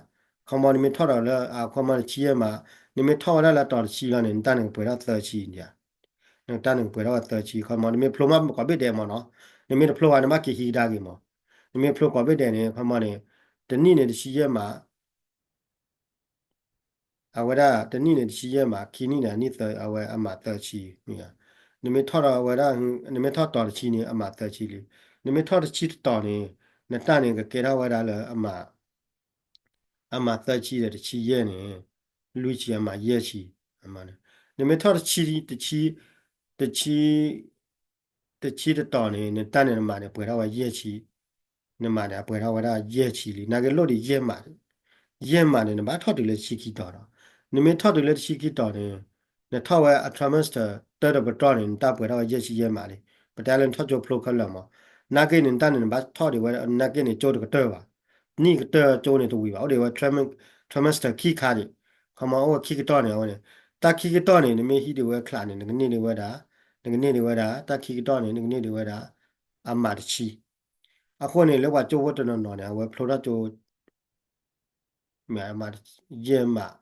ခီမီနမ့ၢ်ထီၣ်ဒီးလၢ အခီမီတဆံယဲၢ်မး, နမ့ၢ်ထီၣ်ဝဲဒၣ်လၢအတီၤတဆံလီၤန့ၣ် နတၢ်န့ၣ်ကပှဲၤထီၣ်သၢဆံဒံးဧါ, နတၢ်န့ၣ်ကပှဲၤထီၣ်ဝဲသၢဆံ, ခီမီ နမ့ၢ်ဖျိမးကိးဘ့ၣ်ဒဲးမးနီၤ, နမ့ၢ်တဖျိဘၣ် နဘၣ်က့ၤဟံးကဒါက့ၤမး, နမ့ၢ်ဖျိကိးဘ့ၣ်ဒဲးန့ၣ် ခီမီန့ၣ် တနံၣ်န့ၣ်တဆံယဲၢ်မး အဝဲဒၣ်တနံၣ်န့ၣ်တဆံယဲၢ်မး, ခံနံၣ်န့ၣ် အနံၣ်သၢ အဝဲအမးသၢဆံ, မ့ၢ်ဧါ, နမ့ၢ်ထီၣ်ဒီးအဝဲဒၣ် နမ့ၢ်ထီၣ်တီၤတဆံန့ၣ် အမးသၢဆံလံ, နမ့ၢ်ထီၣ်တဆံတတီၤန့ၣ် နတၢ်န့ၣ်ကကဲထီၣ်ဝဲဒၣ်လၢအမး အမးသၢဆံဒီးတဆံယဲၢ်န့ၣ် လွံၢ်ဆံ အမးယဲၢ်ဆံ, နမ့ၢ်ထီၣ်တဆံ တဆံ တဆံ တဆံတတီၤန့ၣ် နတၢ်န့ၣ်နမးန့ၣ်ပှဲၤထီၣ်ဝဲယဲၢ်ဆံ, နမးန့ၣ်အပှဲၤထီၣ်ဝဲဒၣ်ယဲၢ်ဆံလံ, နာ်က့လိၣ်ဒံးယဲၢ်မး, ယဲၢ်မးန့ၣ် နဘၣ်ထီၣ်တုၤလၢတဆံခံတီၤဒီး, နမ့ၢ်ထီၣ်တုၤလၢတဆံခံတီၤန့ၣ် နထီၣ်ဝဲအ trimester တၢတပတီၢ်န့ၣ် နတၢ်ပှဲၤထီၣ်ဝဲယဲၢ်ဆံယဲၢ်မးလံ, ပတဲလၢနထီၣ်ကၠိဖျိခဲလၢာ်မး, နာ်က့န့ၣ် နတၢ်န့ၣ်နဘၣ်ထီၣ်ဒံးဝဲ နာ်က့န့ၣ်ကၠိတကတၢၢ်ဘၣ်, နံၣ်ကတၢၢ်ကၠိန့ၣ်တဝံၤဘၣ်, အိၣ်ဒံးဝဲ trimester ခံခါဒံး, ခီမီအိၣ်ခံကတီၢ်န့ၣ် အဝဲန့ၣ်, တၢ်ခံကတီၢ်န့ၣ် နမ့ၢ်ဟံးဒံးဝဲချးန့ၣ် နကန့ၢ်ဒံးဝဲဒၣ်, နကန့ၢ်ဒံးဝဲဒၣ် တၢ်ခံကတီၢ်န့ၣ် နကန့ၢ်ဒံးဝဲဒၣ် အမးတဆံ အဃိန့ၣ် လၢပှၤကၠိဖိတနီၤနီၤန့ၣ် အဝဲဖျိထီၣ်ကၠိ မ့ၢ်အမးတဆံ, ယဲၢ်မး,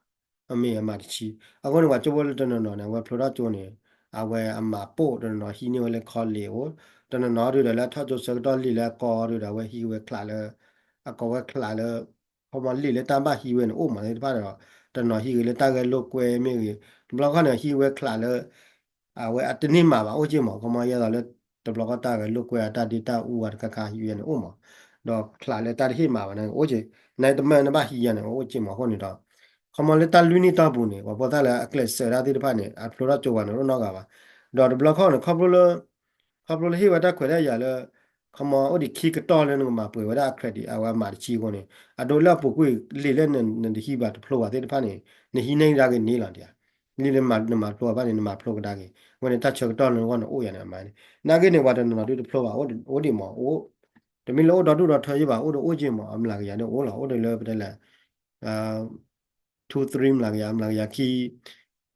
အမ့ၢ်အမးတဆံ. အဃိန့ၣ် ပှၤကၠိဖိလၢတနီၤနီၤန့ၣ် အဝဲဖျိထီၣ်ကၠိန့ၣ် အဝဲအမးပိၢ်တနီၤနီၤဟံးန့ၢ်ဝဲလၢ college အိၣ်, တနီၤနီၤဒုးဒီးလၢအထီၣ်ကၠိဆၢကတီၢ်လံာ်လၢအကီဒုးဒီး အဝဲဟံးဝဲချးလၢ အကီဝဲချးလၢ ခီမီလံာ်လၢတၢ်ဘၣ်ဟံးဝဲန့ၣ်အိၣ်မးသ့ၣ်တဖၣ်ဒီး တနီၤဟံးဂ့ၤလၢတၢ်ဂဲၤလိာ်ကွဲမ့ၢ်ဂ့ၤ, တဘျီခီန့ၣ် ဟံးဝဲချးလၢ အဝဲအတန့ၢ်မးဘၣ်အိၣ်က့ၢ်မး, ခီမီယဲသိးလၢ တဘျီခီတၢ်ဂဲၤလိာ်ကွဲအတၢ်ဒ့တၢ်အူအီၤတခါခါဟံးဝဲန့ၣ်အိၣ်မး, ဒီးချးလၢတၢ်တဟ့ၣ်မးဘၣ်န့ၣ်အိၣ်က့ၢ်, နတမၢနဘၣ်ဟံးယၤန့ၣ်အိၣ်က့ၢ်မး. အဃိန့ၣ်ဒီး ခီမီလၢတၢ်လွံၢ်နံၣ်တီၢ်ပူၤန့ၣ် ပှၤဖိသၣ်လၢအကျဲးစၢးတၢ်သ့ၣ်တဖၣ်န့ၣ် အဖျိထီၣ်ကၠိပှၤန့ၣ် အိၣ်နီတဂၤဘၣ်. ဒီးတဘျီခီန့ၣ် ခီဖျိလၢ ခီဖျိလၢဟ့ၣ်ဝဲတၢ်ခွဲးတၢ်ယာ်လၢ ခီမီအိၣ်ဒံးခံကတီၢ်လၢနကမၤပှဲၤဝဲဒၣ်အ credit အဝဲအမးတဆံအဃိန့ၣ် အဒိလၢအပူၤကွံာ်လံာ်လၢနတဟံးဘၣ်တဖျိဘၣ်သ့ၣ်တဖၣ်န့ၣ် နဟံးန့ၢ်ဒၣ်က့ၤန့ၣ်လီၤဒံးဧါ. လံာ်လၢနမၤဖျိဘၣ်န့ၣ် နမၤဖျိကဒါက့ၤ, အဝဲန့ၣ်တၢ်ဆၢကတီၢ်လၢနဂီၢ်န့ၣ်အိၣ်ယၤန့ၣ်အမးန့ၣ် နာ်က့န့ၣ် ပှၤတနီၤနီၤဒုးတဖျိဘၣ် အိၣ်ဒံးမး အိၣ်, တမ့ၢ်လၢအိၣ်ဒီဒူၣ်ဒီထၢယဲၢ်ဘၣ် အိၣ်ဒီးအိၣ်က့ၢ်မး အမျးကယၤဒုးအိၣ်လီၤ အိၣ်ဒီးလၢပတဲလဲၣ် two three မျးကယၤ မျးကယၤခံ,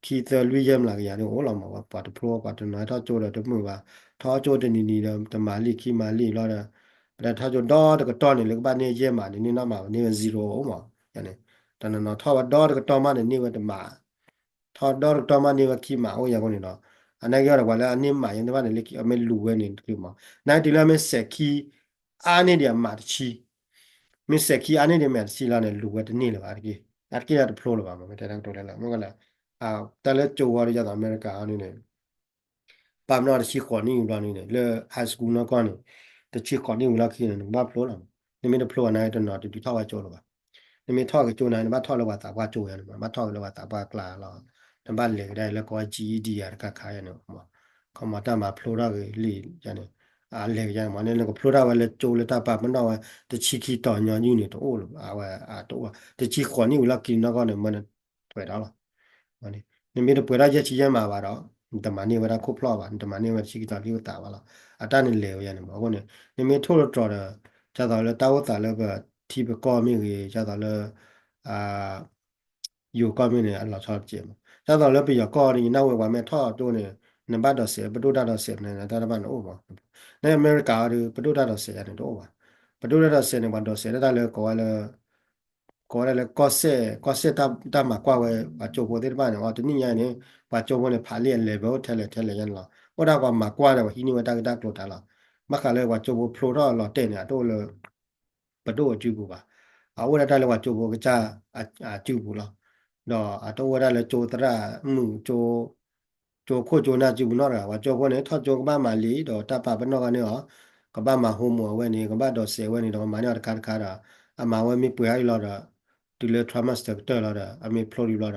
ခံသၢလွံၢ်ယဲၢ်မျးကယၤဒုးအိၣ်လီၤမး ပှၤတဖျိ ပှၤတနီၤထီၣ်ကၠိဒီးတမုာ်ဘၣ်, ထီၣ်ကၠိတနံၤနံၤဒီးတမၤလံာ်ခံမၤလံာ်ဘျီဒီး ပတဲထီၣ်ကၠိဒီတကတီၢ်န့ၣ် လၢကဘၣ်န့ၢ်ယဲၢ်မးန့ၣ် န့ၢ်နီၢ်မး န့ၢ်ဝဲ zero မး, ယၤန့ၣ် တနီၤနီၤထီၣ်ဝဲဒီတကတီၢ်မးန့ၣ် န့ၢ်ဝဲတမး ထီၣ်ဒီတကတီၢ်မးန့ၢ်ဝဲခံမးအိၣ်ယၤအဃိန့ၣ်ဒီး အနာ်က့ဒီးပှၤလၢအန့ၢ်မးယဲၢ်သ့ၣ်တဖၣ်န့ၣ် လၢခံအမ့ၢ်လူၤဝဲန့ၣ်တချုးမး, နာ်က့တုၤလၢအမ့ၢ်စဲးခံ အါန့ၢ်ဒံးအမးတဆံ, မ့ၢ်စဲးခံအါန့ၢ်ဒံးမးတဆံလီၤန့ၣ် လူၤဝဲတန့ၢ်လၢၤဘၣ်တက့ၢ်, အါတက့ၢ်လၢတဖျိလၢၤဘၣ်မး မ့ၢ်တဲတၢ်ကတိၤလၢလၢ မ့ၢ်ကလၢ တၢ်လၢကၠိဝီၤဒီးယၤသိးအမဲရကၤအီၤဒ်န့ၣ် ပာ်ပနီၣ်တဆံဃိးနံၣ်ဝံၤဘျီန့ၣ် လၢ high school နီၢ်ကီၢ်န့ၣ် တဆံဃိးနံၣ်ဝံၤလီၢ်ခံန့ၣ် နကဘၣ်ဖျိလီၤမး, နမ့ၢ်တဖျိဘၣ်နာ်က့တနီၤတဒုးထီၣ်ဝဲကၠိလၢၤဘၣ်, နမ့ၢ်ထီၣ်ကၠိန့ၣ် နဘၣ်ထီၣ်လၢပှၤသးပှၢ်ကၠိယၤန့ၣ်မး ဘၣ်ထီၣ်က့ၤလၢပှၤသးပှၢ်ကျါလီၤ, နဘၣ်လဲၤကဒါလၢကီၢ် GED ယၤတခါခါယၤန့ၣ်မး, ခီမီတၢ်မၤဖျိထီၣ်က့ၤလံာ်ယၤန့ၣ် အလဲၤကယၤန့ၣ်မး နကဖျိထီၣ်ဝဲလၢကၠိလၢတၢ်ပာ်ပနီၣ်ဝဲ တဆံခံတီၤညီနုၢ်န့ၣ် တအိၣ်လၢၤဘၣ်, အဝဲတအိၣ်ဘၣ် တဆံဃိးနံၣ်ဝံၤလီၢ်ခံန့ၣ်နီၢ်ကီၢ်န့ၣ် မ့ၢ်နပှဲၤထီၣ်လီၤ နမ့ၢ်တပှဲၤထီၣ်ယဲၢ်ဆံယဲၢ်မးဘၣ်ဒီး နတမၤန့ၢ်ဝဲဒၣ်ခိၣ်ဖျီၣ်ဘၣ် နတမၤန့ၢ်ဝဲတဆံခံတီၤလံာ်အိၣ်သးဘၣ်လီၤ, အတၢ်န့ၣ်လဲၤဝဲယၤန့ၣ်မး, အဃိန့ၣ် နမ့ၢ်ထိၣ်လီၤတြီၤဒီး ဒ်သိးလၢတၢ်အိၣ်သးလၢပထံပကီၢ်မ့ၢ်ဂ့ၤ ဒ်သိးလၢ ယိၤကီၢ်မ့ၢ်န့ၣ် အလီၤဆီတကဲးမး, ဒ်သိးလၢပယီၤကီၢ်န့ၣ် ယနၢ်ဝဲပှၤမ့ၢ်ထီၣ်ကၠိန့ၣ် နဘၣ်ဒိးစဲး ပဒိၣ်တၢ်ဒိးစဲးန့ၣ် တၢ်တဘၣ်န့ၣ်အိၣ်မး, လၢအမဲရကၤအီၤဒီး ပဒိၣ်တၢ်ဒိးစဲးယၤန့ၣ်တအိၣ်ဘၣ်, ပဒိၣ်တၢ်ဒိးစဲးန့ၣ် ပှၤဒိးစဲးဒၣ်တၢ်လၢကိးဝဲလၢ ကိးဝဲဒၣ်လၢကီၢ်စဲၣ် ကီၢ်စဲၣ်တၢ်မၤကွၢ်ဝဲ ပှၤကၠိဖိသ့ၣ်တဖၣ်န့ၣ် အီၤတနံၣ်ညါန့ၣ် ပှၤကၠိဖိန့ၣ် ဖးလံာ်အ level ထဲလဲၣ်ထဲလဲၣ်ယါန့ၣ်လီၤ, အိၣ်ဒၣ်ပှၤမၤကွၢ်ဒီး ပှၤဟံးန့ၢ်ဝဲတၢ်ဂ့ၢ်တၢ်ကျိၤတၢ်လီၤ, ဘၣ်ဃးလၢပှၤကၠိဖိဖျိထီၣ်လီၤတဲာ်န့ၣ် အတအိၣ်လၢ ပဒိၣ်အစုပူၤဘၣ်, အအိၣ်ဒၣ်တၢ်လၢပှၤကၠိဖိကစၢ်အစုပူၤလီၤ, ဒီးအတအိၣ်ဝဲဒၣ်လၢကၠိသရၣ်မုၣ် ကၠိခိၣ်ကၠိနၢ်စုပူၤနီတဂၤ, ပှၤကၠိဖိန့ၣ် ထီၣ်ကၠိကဘၣ်မၤလံာ် ဒီးတၢ်ပာ်ပနီၣ်ကန့ၢ်အီၤ, ကဘၣ်မၤ homework အဝဲန့ၣ် ကဘၣ်ဒိးစဲးဝဲန့ၣ်ဒီး ကမၤန့ၢ်အီၤတခါတခါဒီး အမၤဝဲမ့ၢ်ပှဲၤအါလီၤဒီး တုၤလၢ trimester ကတၢၢ်လီၤဒီး အမ့ၢ်ဖျိဒံးဘျီဒီး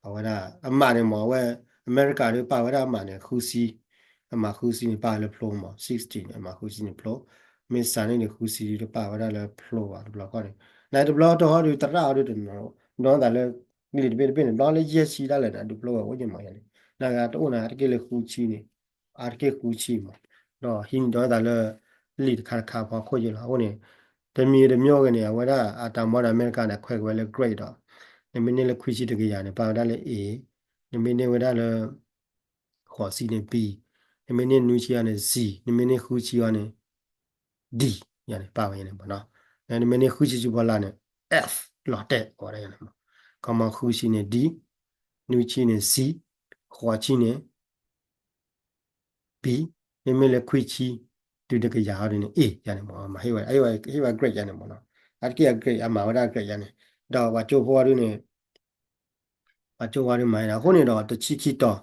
အဝဲဒၣ် အမးန့ၣ်မး အဝဲ အမဲရကၤဒီးပာ်ဝဲဒၣ်အမးန့ၣ် ဃုဆံ, အမးဃုဆံန့ၣ် ပာ်ဝဲလၢဖျိမး sixteen အမးဃုဆံန့ၣ်ဖျိ, မ့ၢ်စးန့ၣ်န့ၣ် ဃုဆံဒုးတပာ်ဝဲဒၣ်လၢဖျိဘၣ် တဘျီခီန့ၣ်, နတဘျီတဟီဒုး သရၣ်အီၤဒုးတနီၤ ဒီးသးလၢ လံာ်တဘ့ၣ်တဘ့ၣ်န့ၣ် ဘျီလၢယဲၢ်ဆံဒၣ်လဲာ်န့ၣ် အဒုးဖျိဝဲအိၣ်က့ၤမးယါန့ၣ်, နဂၤတအိၣ်နၤ အါတက့ၢ်လၢဃုဆံန့ၣ်, အါတက့ၢ်ဃုဆံမး, ဒီးဟံးန့ၢ်ဒီးသးလၢ လံာ်တခါတခါဖီခိၣ်ယဲၢ်လီၤ. အဃိန့ၣ် တမံၤတမံၤဂ့ၤန့ၣ် အဝဲဒၣ်အတၢ်မီဒီးအမဲရကၤန့ၣ် ခွဲးက့ၤဝဲလၢ grade ဒီး နမ့ၢ်န့ၢ်လၢခွံဆံတကယၤန့ၣ် ပာ်ဝဲဒၣ်လၢ A, နမ့ၢ်န့ၢ်ဝဲဒၣ်လၢ ဃိးဆံန့ၣ် B, နမ့ၢ်န့ၢ်နွံဆံအီၤန့ၣ် C, နမ့ၢ်န့ၢ်ဃုဆံအီၤန့ၣ် D ယါန့ၣ် ပာ်ဝဲယါန့ၣ်မးနီၤ, နမ့ၢ်န့ၢ်ဃုဆံဆူဖီလာ်န့ၣ် F လီၤတဲာ် အဝဲဒၣ်ယါန့ၣ်မး, ခီမီဃုဆံန့ၣ် D, နွံဆံန့ၣ် C, ဃိးဆံန့ၣ် B, မ့မ့ၢ်လၢခွံဆံ တုၤတကယၤအီၤဒ်န့ၣ် A ယါန့ၣ်မး, မၤဟ့ၣ်ဝဲ ဟ့ၣ်ဝဲ grade ယါန့ၣ်မးနီၤ, အတက့ၢ်အ grade အမၤဝဲဒၣ် grade ယါန့ၣ်, ဒီးပှၤကၠိဖိအီၤဒ်န့ၣ် ပှၤကၠိဖိအီၤဒ်မၤဒၣ် အဃိန့ၣ်ဒီး တဆံခံတီၤ,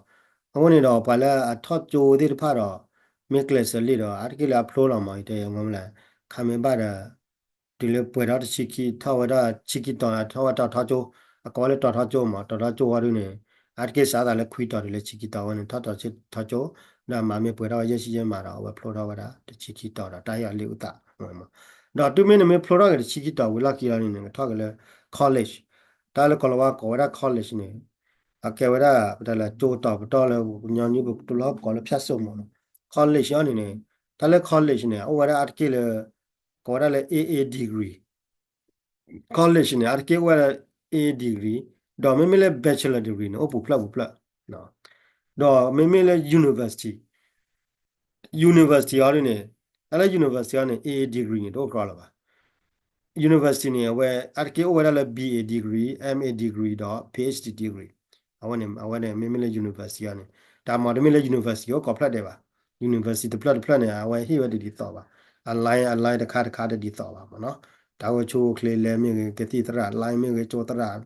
အဃိန့ၣ်ဒီး ပှၤလၢအထီၣ်ကၠိသ့ၣ်တဖၣ်ဒီး မ့ၢ်ကျဲးစၢးလံာ်ဒီး အါတက့ၢ်လၢအဖျိလီၤမး ယတဲယဲမလဲၣ်, ခါမ့ၢ်ဘၣ်ဒီး တုၤလၢပှဲၤထီၣ်တဆံခံ ထီၣ်ဝဲဒၣ်ဆံခံတီၤ ထီၣ်ဝဲတီၤထီၣ်ကၠိ, အကိးဝဲလၢတီၤထီၣ်ကၠိမး တီၤထီၣ်ကၠိအီၤဒ်န့ၣ်, အါတက့ၢ်စးသးလၢခွံတီၤတုၤလၢဆံခံတီၤဝဲန့ၣ် ထီၣ်တီၤထီၣ်ကၠိ, ဒီးမၤမ့ၢ်ပှဲၤထီၣ်ဝဲယဲၢ်ဆံယဲၢ်မးဒီး အဝဲဖျိထီၣ်ဝဲဒၣ်တဆံခံတီၤဒီး တၢ်ဟ့ၣ်အီၤလံာ်အုၣ်သးဝဲမး, ဒီးတုၤမ့ၢ်နမ့ၢ်ဖျိထီၣ်က့ၤတဆံခံတီၤဝံၤလီၢ်ခံလီၤန့ၣ် နကထီၣ်က့ၤလၢ college, တၢ်လၢကီၤလၤဝါကိးဝဲဒၣ် college န့ၣ်, အကဲဝဲဒၣ် ပတဲလၢကၠိတီၤပတီၢ်လၢ ကညီနုၢ်ပတလီၢ်ပကိးလၢဖၠၣ်စိၣ်မးနီၤ, college အီၤန့ၣ်န့ၣ်, တၢ်လၢ college န့ၣ် အအိၣ်ဝဲဒၣ်အါတက့ၢ်လၢ ကိးဝဲဒၣ်လၢ A A degree, college န့ၣ် အါတက့ၢ်အိၣ်ဝဲဒၣ် A degree, ဒီးမ့မ့ၢ်လၢ bachelor degree န့ၣ် အိၣ်ပူၤဖျၢၣ်ပူၤဖျၢၣ်, ဒီးမ့မ့ၢ်လၢ university, university အီၤဒ်န့ၣ် တၢ်လၢ university အံၤန့ၣ် A A degree န့ၣ် တအိၣ်ကြီလၢၤဘၣ်. University န့ၣ် အဝဲအါတက့ၢ်အိၣ်ဝဲဒၣ်လၢ B A degree, M A degree ဒီး P H D degree. အဝဲန့ၣ် အဝဲန့ၣ်မ့မ့ၢ်လၢ university အံၤန့ၣ် တၢ်မၤတမ့ၢ်လၢ university အိၣ်ကိးဖျၢၣ်ဒဲးဘၣ်. University တဖျၢၣ်တဖျၢၣ်န့ၣ် အဝဲဟ့ၣ်ဝဲတဒ်သိးဘၣ်. အ line အ line တခါတခါတဒ်သိးဘၣ်မ့ၢ်နီၤ. တၢ်အိၣ်ဆူၣ်အိၣ်ချ့လဲမ့ၢ်ဂ့ၤ, ကသံၣ်သရၣ် line မ့ၢ်ဂ့ၤ, ကၠိသရၣ်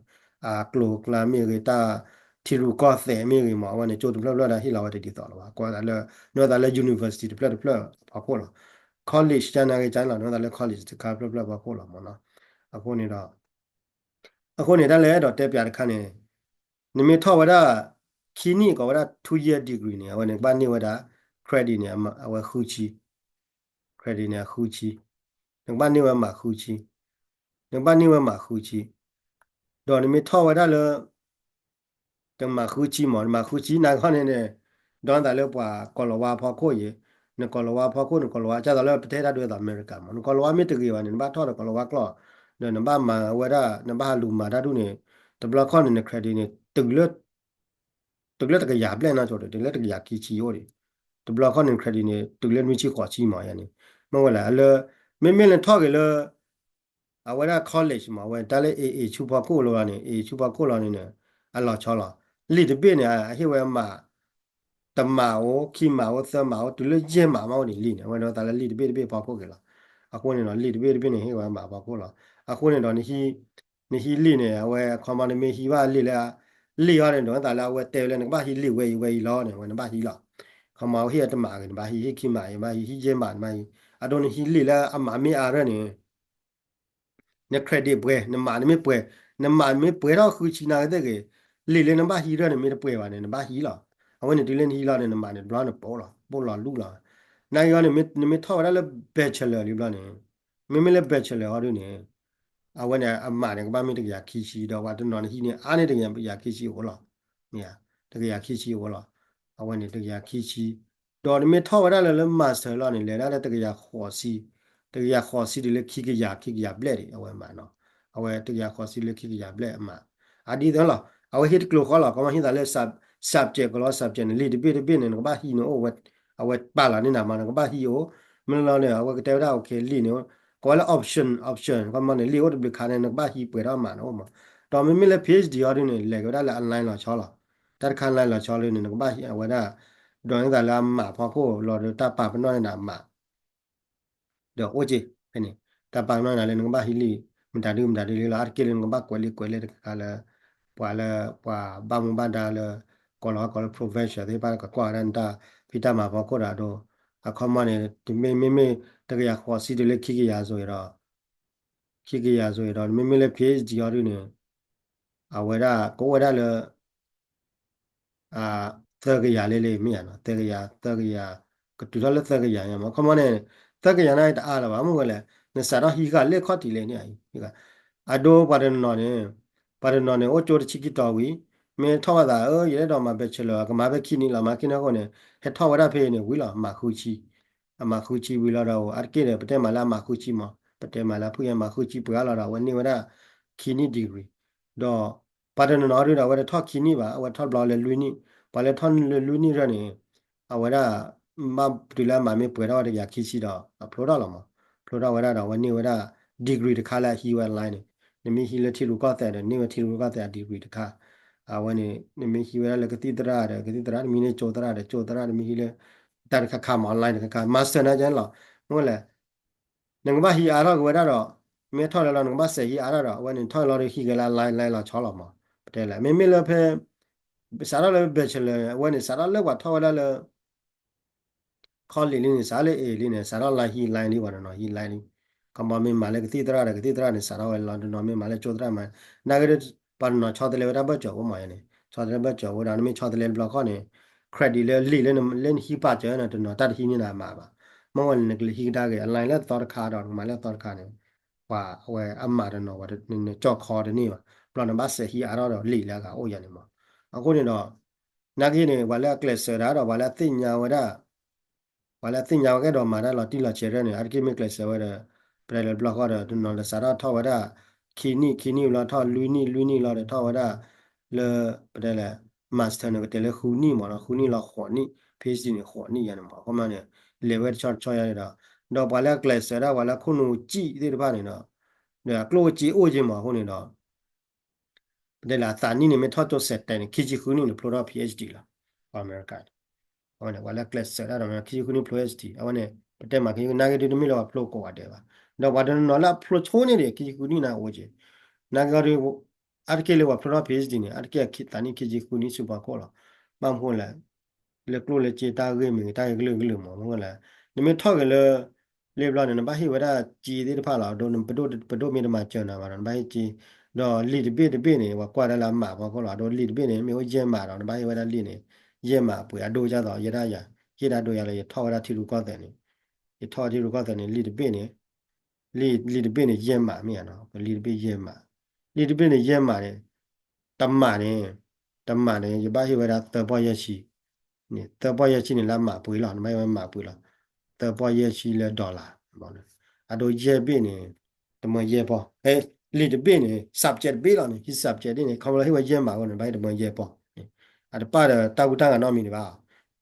အကျိၤအကျဲမ့ၢ်ဂ့ၤ, တၢ်ထံရူၢ်ကီၢ်သဲးမ့ၢ်ဂ့ၤမ့ၢ် အဝဲန့ၣ် ကၠိတဖျၢၣ်ဖျၢၣ်ဒီးဟ့ၣ်လီၤဝဲတဒ်သိးလၢၤဘၣ်. ကွၢ်သးလၢ နဝဲသးလၢ university တဖျၢၣ်တဖျၢၣ်ဖီခိၣ်လီၤ. College ကန့ၣ်ဂ့ၤကန့ၣ်လီၤ, နဝဲသးလၢ college တခါဖျၢၣ်ဖျၢၣ်ဖီခိၣ်လီၤမ့ၢ်နီၤ. အဃိန့ၣ်ဒီး အဃိန့ၣ် တၢ်လၢအဲၣ်ဒိးတဲပၠးတခါန့ၣ် နမ့ၢ်ထီၣ်ဝဲဒၣ် ခံနံၣ်ကိးဝဲဒၣ် two year degree န့ၣ် အဝဲန့ၣ်ကဘၣ်န့ၢ်ဝဲဒၣ် credit န့ၣ် အဝဲဃုဆံ, credit န့ၣ်အဃုဆံ, နကဘၣ်န့ၢ်ဝဲမးဃုဆံ, နကဘၣ်န့ၢ်ဝဲမးဃုဆံ, ဒီးနမ့ၢ်ထီၣ်ဝဲဒၣ်လၢ တမးဃုဆံမး, တမးဃုဆံနာ်က့န့ၣ်န့ၣ် ဒီးနသးလၢပှၤကိၤလၤဝါဖီခိၣ်အံၤ, နကိၤလၤဝါဖီခိၣ် နကိၤလၤဝါ ကၢ်သိးလၢပတဲတၢ်ဒ်သိးအမဲရကၤမး, နကိၤလၤဝါမ့ၢ်တဂ့ၤဘၣ်န့ၣ် နဘၣ်ထီၣ်ဒီးကိၤလၤဝါကျိာ်, ဒီးနဘၣ်မၤဝဲဒၣ် နဘၣ်ဟးလူၤမၤတၢ်ဒ်န့ၣ် တဘျီခီၣ်န့ၣ် န credit န့ၣ် တုၤလၢ တုၤလၢတကယၤဘျဲၣ်နီၢ်ကၠိဒီး တုၤလၢတကယၤခံဆံအိၣ်ဒီး တဘျီခီၣ်န့ၣ် credit န့ၣ် တုၤလၢနွံဆံဃိးဆံမးယၤန့ၣ်, မ့ၢ်ဝဲလဲၣ် အလၢ မ့မ့ၢ်လၢနထီၣ်က့ၤလၢ အဝဲဒၣ် college မး အဝဲတၢ်လၢ A A ဆူဖီခိၣ်လီၤန့ၣ် A ဆူဖီခိၣ်လီၤန့ၣ်န့ၣ် အလီၤဆီလီၤ. လံာ်တဘ့ၣ်န့ၣ် အဟ့ၣ်ဝဲမး တမးအိၣ် ခံမးအိၣ် သၢမးအိၣ် တုၤလၢယဲၢ်မးမးအိၣ်န့ၣ်လံန့ၣ် အဝဲဒီးသးလၢလံာ်တဘ့ၣ်တဘ့ၣ်ဖီခိၣ်က့ၤလီၤ. အဃိန့ၣ်ဒီး လံာ်တဘ့ၣ်တဘ့ၣ်န့ၣ် ဟ့ၣ်ဝဲမးဖီခိၣ်လီၤ. အဃိန့ၣ်ဒီး နဟံးလံာ်န့ၣ် အဝဲခီမီ နမ့ၢ်ဟံးဘၣ်လံာ်လၢ လံာ်အီၤန့ၣ်ဒီး သးလၢအဝဲတဲဝဲလၢ နကဘၣ်ဟံးလံာ်ဝဲအံၤဝဲအံၤလီၤန့ၣ် အဝဲနဘၣ်ဟံးလီၤ. ခီမီ ဟ့ၣ်အတမးဂ့ၤ နဘၣ်ဟံး ဟ့ၣ်ခံမးဂ့ၤ နဘၣ်ဟံး ဟံးယဲၢ်မး နဘၣ်ဟံး အဒိ နဟံးလံာ်လၢအမးမ့ၢ်အါရၢၢ်န့ၣ် န credit ပှဲၤ နမးန့ၣ်မ့ၢ်ပှဲၤ နမးမ့ၢ်ပှဲၤထီၣ်ဃုဆံနာ်က့သ့ၣ်ဂ့ၤ လံာ်လၢနဘၣ်ဟံးရၢၢ်န့ၣ်မ့ၢ်တပှဲၤဘၣ်န့ၣ် နဘၣ်ဟံးလီၤ. အဝဲန့ၣ်တုၤလၢနဟံးလီၤန့ၣ် နမးန့ၣ်တဘျီန့ၣ်ပိာ်လီၤ ပိာ်လီၤလူလီၤ. နာ်က့အီၤန့ၣ် နမ့ၢ်ထီၣ်ဝဲဒၣ်လၢ bachelor လံဘျီန့ၣ် မ့မ့ၢ်လၢ bachelor အီၤဒ်န့ၣ် အဝဲန့ၣ်အမးန့ၣ် ကဘၣ်မ့ၢ်တကယၤခံဆံ ဒီးပှၤတနီၤနဟံးန့ၢ်အါန့ၢ်တကယၤခံဆံအိၣ်လီၤ. မ့ၢ် တကယၤခံဆံအိၣ်လီၤ. အဝဲန့ၣ်တကယၤခံဆံ ဒီးနမ့ၢ်ထီၣ်ဝဲဒၣ်လၢ လၢ master လီၤန့ၣ် လဲၤဒၣ်လၢတကယၤဃိးဆံ, တကယၤဃိးဆံတုၤလၢခံကယၤ ခံကယၤဘျဲၣ်ဒံး အဝဲမးနီၤ. အဝဲတကယၤဃိးဆံလၢခံကယၤဘျဲၣ်အမး အဒ်သိးလီၤ. အဝဲဟ့ၣ်တကျိၤဃီလီၤ. ခီမီဟ့ၣ်သးလၢ sub-, subject ကလီၤ subject န့ၣ် လံာ်တဘ့ၣ်တဘ့ၣ်န့ၣ် နကဘၣ်ဟံးန့ၣ်အိၣ်ဝဲ အဝဲပာ်လီၤန့ၢ်နၤမး နကဘၣ်ဟံးအိၣ် မ့ၢ်လီၤန့ၣ် အဝဲကတဲဝဲဒၣ် okay လံာ်န့ၣ် ကိးဝဲလၢ option, option ခီမီန့ၣ် လံာ်အိၣ်တဘျုးခါန့ၣ် နကဘၣ်ဟံးပှဲၤထီၣ်မးန့ၣ်အိၣ်မး. ဒီးမ့မ့ၢ်လၢ PhD အီၤဒ်န့ၣ် လဲၤက့ၤဝဲဒၣ်လၢအ line လီၤဆီလီၤ. တၢ်တခါ line လီၤဆီလၢန့ၣ် နကဘၣ်ဟံးအဝဲဒၣ် ဒီးန့ၢ်သးလၢအမးဖီခိၣ်လီၤဒီး တၢ်ပာ်ပနီၣ်န့ၢ်နၤအမး ဒီးအိၣ်က့ၤဖဲန့ၣ် တၢ်ပာ်ပနီၣ်န့ၢ်နၤလၢနကဘၣ်ဟံးလံာ် မတၤဒုမတၤဒုလံလီၤ. အါတက့ၢ်လၢနကဘၣ်ကွဲးလံာ်ကွဲးလဲၣ်တခါခါလၢ ပှၤလၢ ပှၤဘၣ်မူဘၣ်ဒါလၢ ကိးလီၤကိးလၢ professor သ့ၣ်တဖၣ်ကကွၢ်ဝဲဒၣ်နတၢ်ဖံးတၢ်မၤဖီခိၣ်ဒီးအဒိ အခီမီန့ၣ် တမ့ၢ် မ့မ့ၢ်တကယၤဃိးဆံတုၤလၢခံကယၤအသိးဒီး ခံကယၤအသိးဒီး မ့မ့ၢ်လၢ PhD အီၤဒ်န့ၣ် အဝဲဒၣ်ကအိၣ်ဝဲဒၣ်လၢ သၢကယၤလၢလၢမ့ၢ်ဧါနီၤ သၢကယၤ သၢကယၤ ကတုၤထီၣ်လၢသၢကယၤညါမး ခီမီန့ၣ် သၢကယၤန့ၣ်တအါလၢၤဘၣ် မ့ၢ်ဝဲလဲၣ် နစးထီၣ်ဟံးဂၤလၢခီၣ်ထံးလဲၣ်န့ၣ် အဒိပှၤတနီၤန့ၣ် ပှၤတနီၤန့ၣ် အိၣ်ကၠိတဆံခံတီၤဝံၤ မ့ၢ်ထီၣ်ဘၣ်သး အၢ ယအဲၣ်ဒိးမၤ bachelor ကမၤဖဲခံနံၣ်လီၤ မၤခံနံၣ်အဃိန့ၣ် ဟဲထီၣ်ဝဲဒၣ်ဖဲအံၤန့ၣ်ဝံၤလီၤ မၤဃုဆံ အမၤဃုဆံဝံၤလီၤဒီး အါတက့ၢ်ဒီး ပတဲမးလၢအမၤဃုဆံမး ပတဲမးလၢအဖုၣ်ယဲမၤဃုဆံပှဲၤအါလီၤဒီး အဝဲန့ၢ်ဝဲဒၣ် ခံနံၣ် degree ဒီး ပှၤတနီၤနီၤဒ်ဒီး အဝဲတထီၣ်ခံနံၣ်ဘၣ် အဝဲထီၣ်ဘျီလၢလွံၢ်နံၣ် ပှၤလၢထီၣ်လၢလွံၢ်နံၣ်ရၢၢ်န့ၣ် အဝဲဒၣ် ဘၣ်တုၤလၢအမၤမ့ၢ်ပှဲၤထီၣ်ဝဲတကယၤခံဆံဒီး အဖျိထီၣ်လီၤမး ဖျိထီၣ်ဝဲဒၣ်ဒီး အဝဲန့ၢ်ဝဲဒၣ် degree တခါလၢအဟံးဝဲ line န့ၣ် နမ့ၢ်ဟံးလၢထံရူၢ်ကီၢ်သဲးဒီး န့ၢ်ဝဲထံရူၢ်ကီၢ်သဲးအ degree တခါ အဝဲန့ၣ် နမ့ၢ်ဟံးဝဲဒၣ်လၢကသံၣ်သရၣ်ဒီး ကသံၣ်သရၣ် နမ့ၢ်ဟံးလၢကၠိသရၣ်ဒီး ကၠိသရၣ် နမ့ၢ်ဟံးလၢ တၢ်တခါခါမး online တခါခါ master နာ်က့လီၤ မ့ၢ်ဝဲလဲၣ် နကဘၣ်ဟံးအါထီၣ်က့ၤဝဲဒၣ်ဒီး မ့ၢ်ထီၣ်လၢလီၤ နကဘၣ်စဲးဟံးအါထီၣ်ဒီး အဝဲန့ၣ်ထီၣ်လီၤဒီးဟံးက့ၤလၢ line line လီၤဆီလီၤမး ပတဲလဲၣ် မ့မ့ၢ်လၢဖဲ စးထီၣ်လၢ bachelor အဝဲန့ၣ် စးထီၣ်လၢပှၤထီၣ်ဝဲဒၣ်လၢ college လံန့ၣ် စးလၢ A လံန့ၣ် စးထီၣ် line ဟံး line လံ ပှၤတနီၤဟံး line လံ ခီမီမ့ၢ်မၤလၢကသံၣ်သရၣ်ဒီး ကသံၣ်သရၣ်န့ၣ် စးထီၣ်ဝဲလီၤ တနီၤမ့ၢ်မၤလၢကၠိသရၣ်မၤ နာ်က့ ပှၤတနီၤဆီတလဲဝဲဒၣ်ဘၢၣ်စၢၤအိၣ်မးန့ၣ် ဆီတလဲဘၢၣ်စၢၤအိၣ်ဒီး နမ့ၢ်ဆီတလဲတဘျီခီၣ်န့ၣ် credit လၢလံာ်လၢနဟံးပာ်စၢၤန့ၣ် တနီၤတၢ်တဟံးန့ၢ်နၤမးဘၣ် မ့ၢ်ဝဲန့ၣ် နကလဲၤဟံးကဒါက့ၤ အ line လၢအသီတခါဒီး နကမၤလၢအသီတခါန့ၣ် ပှၤအဝဲအမးတနီၤ ပှၤနကၠီၣ်ခီတန့ၢ်ဘၣ် ဘျီနဘၣ်စဲးဟံးအါထီၣ်ဒီးလံာ်လၢအဂၤအိၣ်ယၤန့ၣ်မး အဃိန့ၣ်ဒီး နာ်က့န့ၣ် ပှၤလၢအကျဲးစၢးတၢ်ဒီး ပှၤလၢအသ့ၣ်ညါဝဲဒၣ် ပှၤလၢအသ့ၣ်ညါဝဲကဲဒီးမၤတၢ်လီၤတံၢ်လီၤဆဲးတဖၣ်န့ၣ် အါတက့ၢ်မ့ၢ်ကျဲးစၢးဝဲဒီး ပတဲလၢတဘျီဃီဒီး တနီၤလၢစးထီၣ်ထီၣ်ဝဲဒၣ် ခံနံၣ် ခံနံၣ်လီၤထီၣ်လွံၢ်နံၣ် လွံၢ်နံၣ်လီၤဒီးထီၣ်ဝဲဒၣ် လၢ ပတဲလဲၣ် master န့ၣ် ကတဲလၢဃုနံၣ်မးနီၤ ဃုနံၣ်လီၤဃိးနံၣ် PhD န့ၣ် ဃိးနံၣ်ယၤန့ၣ်မး ခီမီန့ၣ် လဲၤဝဲတဆီတဆီယၤန့ၣ်ဒီး ဒီးပှၤလၢအကျဲးစၢးဒၣ်ပှၤလၢအခိၣ်နူာ်စံၣ်သ့ၣ်တဖၣ်န့ၣ်ဒီး ဒီးအကျိၣ်အစ့အိၣ်က့မးအဃိန့ၣ်ဒီး ပတဲလၢအသးနံၣ်န့ၣ် မ့ၢ်ထီၣ်ကၠိစဲးတဲန့ၣ် ခံဆံဃုနံၣ်န့ၣ် ဖျိထီၣ် PhD လီၤ. ပှၤအမဲရကၤန့ၣ် အဝဲန့ၣ် ပှၤလၢအကျဲးစၢးဒၣ်ဒီး ခံဆံဃုနံၣ်ဖျိ PhD အဝဲန့ၣ် ပတဲမး ခံဆံဃုနံၣ်နာ်က့ဒုတမ့ၢ်လၢပှၤဖျိကိးဂၤဒဲးဘၣ်. ဒီးပှၤတနီၤနီၤလၢအဖျိဆိန့ၣ်ဒီး ခံဆံဃုနံၣ်န့ၣ်အိၣ်က့ နာ်က့ဒီး အါတက့ၢ်လၢပှၤဖျိထီၣ် PhD န့ၣ် အါတက့ၢ်သးနံၣ်ခံဆံဃုနံၣ်ဆူဖီခိၣ်လီၤ. ဘၣ်မနုၤလဲၣ် လၢကျိၣ်လၢစ့တၢ်ဂ့ၢ်မ့ၢ်ဂ့ၤ တၢ်ဂ့ၢ်ကလုာ်ကလုာ်မး မနုၤလဲၣ် နမ့ၢ်ထီၣ်က့ၤလၢ လ့ၣ်ဘျီန့ၣ် နဘၣ်ဟ့ၣ်ဝဲဒၣ်စ့သ့ၣ်တဖၣ်လီၤ. အဒိ ပဒိၣ်မ့ၢ်တမၤစၢၤနၤဘၣ်ဒီး နဘၣ်ဟ့ၣ်စ့ ဒီးလံာ်တဘ့ၣ်တဘ့ၣ်န့ၣ် ပှၤကွၢ်တၢ်လၢအမးဖီခိၣ်လီၤ. အဒိလံာ်တဘ့ၣ်န့ၣ် မ့ၢ်အိၣ်ယဲၢ်မးဒီး နဘၣ်ဟ့ၣ်ဝဲဒၣ်လံာ်န့ၣ် ယဲၢ်မးပှ့ၤ အဒိယါသီး ယဲဒၣ်ယၤ ဟ့ၣ်ဒၣ်ဒိယါလၢယထီၣ်ဝဲဒၣ်ထံရူၢ်ကီၢ်သဲးန့ၣ် ယထီၣ်ထံရူၢ်ကီၢ်သဲးန့ၣ် လံာ်တဘ့ၣ်န့ၣ် လံာ် လံာ်တဘ့ၣ်န့ၣ် ယဲၢ်မးမ့ၢ်ဧါနီၤ ပလံာ်တဘ့ၣ်ယဲၢ်မး လံာ်တဘ့ၣ်န့ၣ် ယဲၢ်မးန့ၣ် တမးန့ၣ် တမးန့ၣ် ယဘၣ်ဟ့ၣ်ဝဲဒၣ်သၢပီၢ်ယဲၢ်ဆံ န့ၣ် သၢပီၢ်ယဲၢ်ဆံန့ၣ် လၢအမးပှ့ၤလီၤ နဘၣ်ဟ့ၣ်ဝဲမးပှ့ၤလီၤ သၢပီၢ်ယဲၢ်ဆံလၢ dollar အဒိယဲၢ်ဘ့ၣ်န့ၣ် တမၢယဲၢ်ပီၢ် လံာ်တဘ့ၣ်န့ၣ် subject တဘ့ၣ်လီၤန့ၣ် ဟံး subject ဒ်န့ၣ် ခီဖျိလၢဟ့ၣ်ဝဲယဲၢ်မးအဃိန့ၣ် ဘၣ်ဟ့ၣ်တမၢယဲၢ်ပီၢ် အတပၣ်ဒီးတၢ်ဟူးတၢ်ဂဲၤနီတမံၤဒံးဘၣ်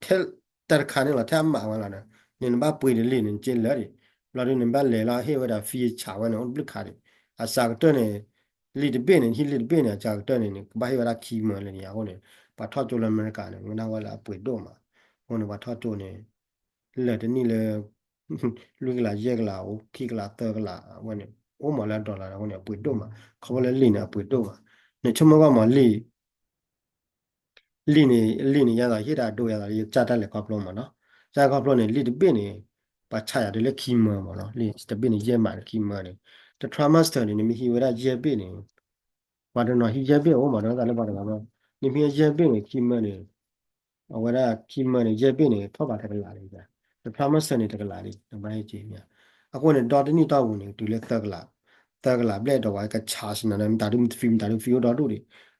ထဲ တၢ်တခါန့ၣ်လီၤ ထဲအမးဝဲလီၤန့ၣ် န့ၣ်နဘၣ်ပှ့ၤဒီးလံာ်န့ၣ် နက့လၢာ်ဒံး ဘျီဒုးနဘၣ်လဲၤလီၤဟ့ၣ်ဝဲဒၣ် fee ဆးဝဲန့ၣ် အိၣ်တဘျုးခါဒံး အစှၤကတၢၢ်န့ၣ် လံာ်တဘ့ၣ်န့ၣ် ဟံးလံာ်တဘ့ၣ်န့ၣ် အစှၤကတၢၢ်န့ၣ်န့ၣ် ကဘၣ်ဟ့ၣ်ဝဲဒၣ်ခံမၢလၢန့ၣ် အဃိန့ၣ် ပှၤထီၣ်ကၠိလၢအမဲရကၤန့ၣ် ဝဲဒၣ်ဝဲလၢအပှ့ၤဒိၣ်မး အဃိန့ၣ် ပှၤထီၣ်ကၠိန့ၣ် လၢာ်တနံၣ်လၢ လွံၢ်ကလး ယဲၢ်ကလး အိၣ်ခံကလး သၢကလး အဝဲန့ၣ် အိၣ်မးလၢ dollar အဃိန့ၣ် အပှ့ၤဒိၣ်မး ခီဖျိလၢလံာ်န့ၣ် အပှ့ၤဒိၣ်မး နဆိကမိၣ်ကွၢ်မး လံာ် လံာ်န့ၣ် လံာ်န့ၣ် ယါသးဟ့ၣ်ဒၣ်ဒိယါသးလၢယကစၢ်တၢ်လဲၤခီဖျိမးနီၤ ကစၢ်ခီဖျိန့ၣ် လံာ်တဘ့ၣ်န့ၣ် ပှၤဆါယၤဒ်လၢခံမၢမးနီၤ လံာ်တဘ့ၣ်န့ၣ် ယဲၢ်မးခံမၢန့ၣ် တ trimester န့ၣ် နမ့ၢ်ဟံးဝဲဒၣ်ယဲၢ်ဘ့ၣ်န့ၣ် ပှၤတနီၤဟံးယဲၢ်ဘ့ၣ်အိၣ်မး တဝဲသးလၢပှၤတဂၤဘၣ် နမ့ၢ်ဟံးယဲၢ်ဘ့ၣ်န့ၣ် ခံမၢန့ၣ် အဝဲဒၣ်ခံမၢန့ၣ် ယဲၢ်ဘ့ၣ်န့ၣ် ထီၣ်ဘးတကလးလံ တ trimester န့ၣ် တကလးလံ နဘၣ်ဟ့ၣ်က့ၤမ့ၢ် အဃိန့ၣ် ဒီတနံၣ်တီၢ်ပူၤန့ၣ် တုၤလၢသၢကလး သၢကလးဘျဲၣ်ဒီးပှၤက charge နၤဒီး မတၤဒုး fee မတၤဒုး fee အိၣ်ဒီဒူၣ်ဒံး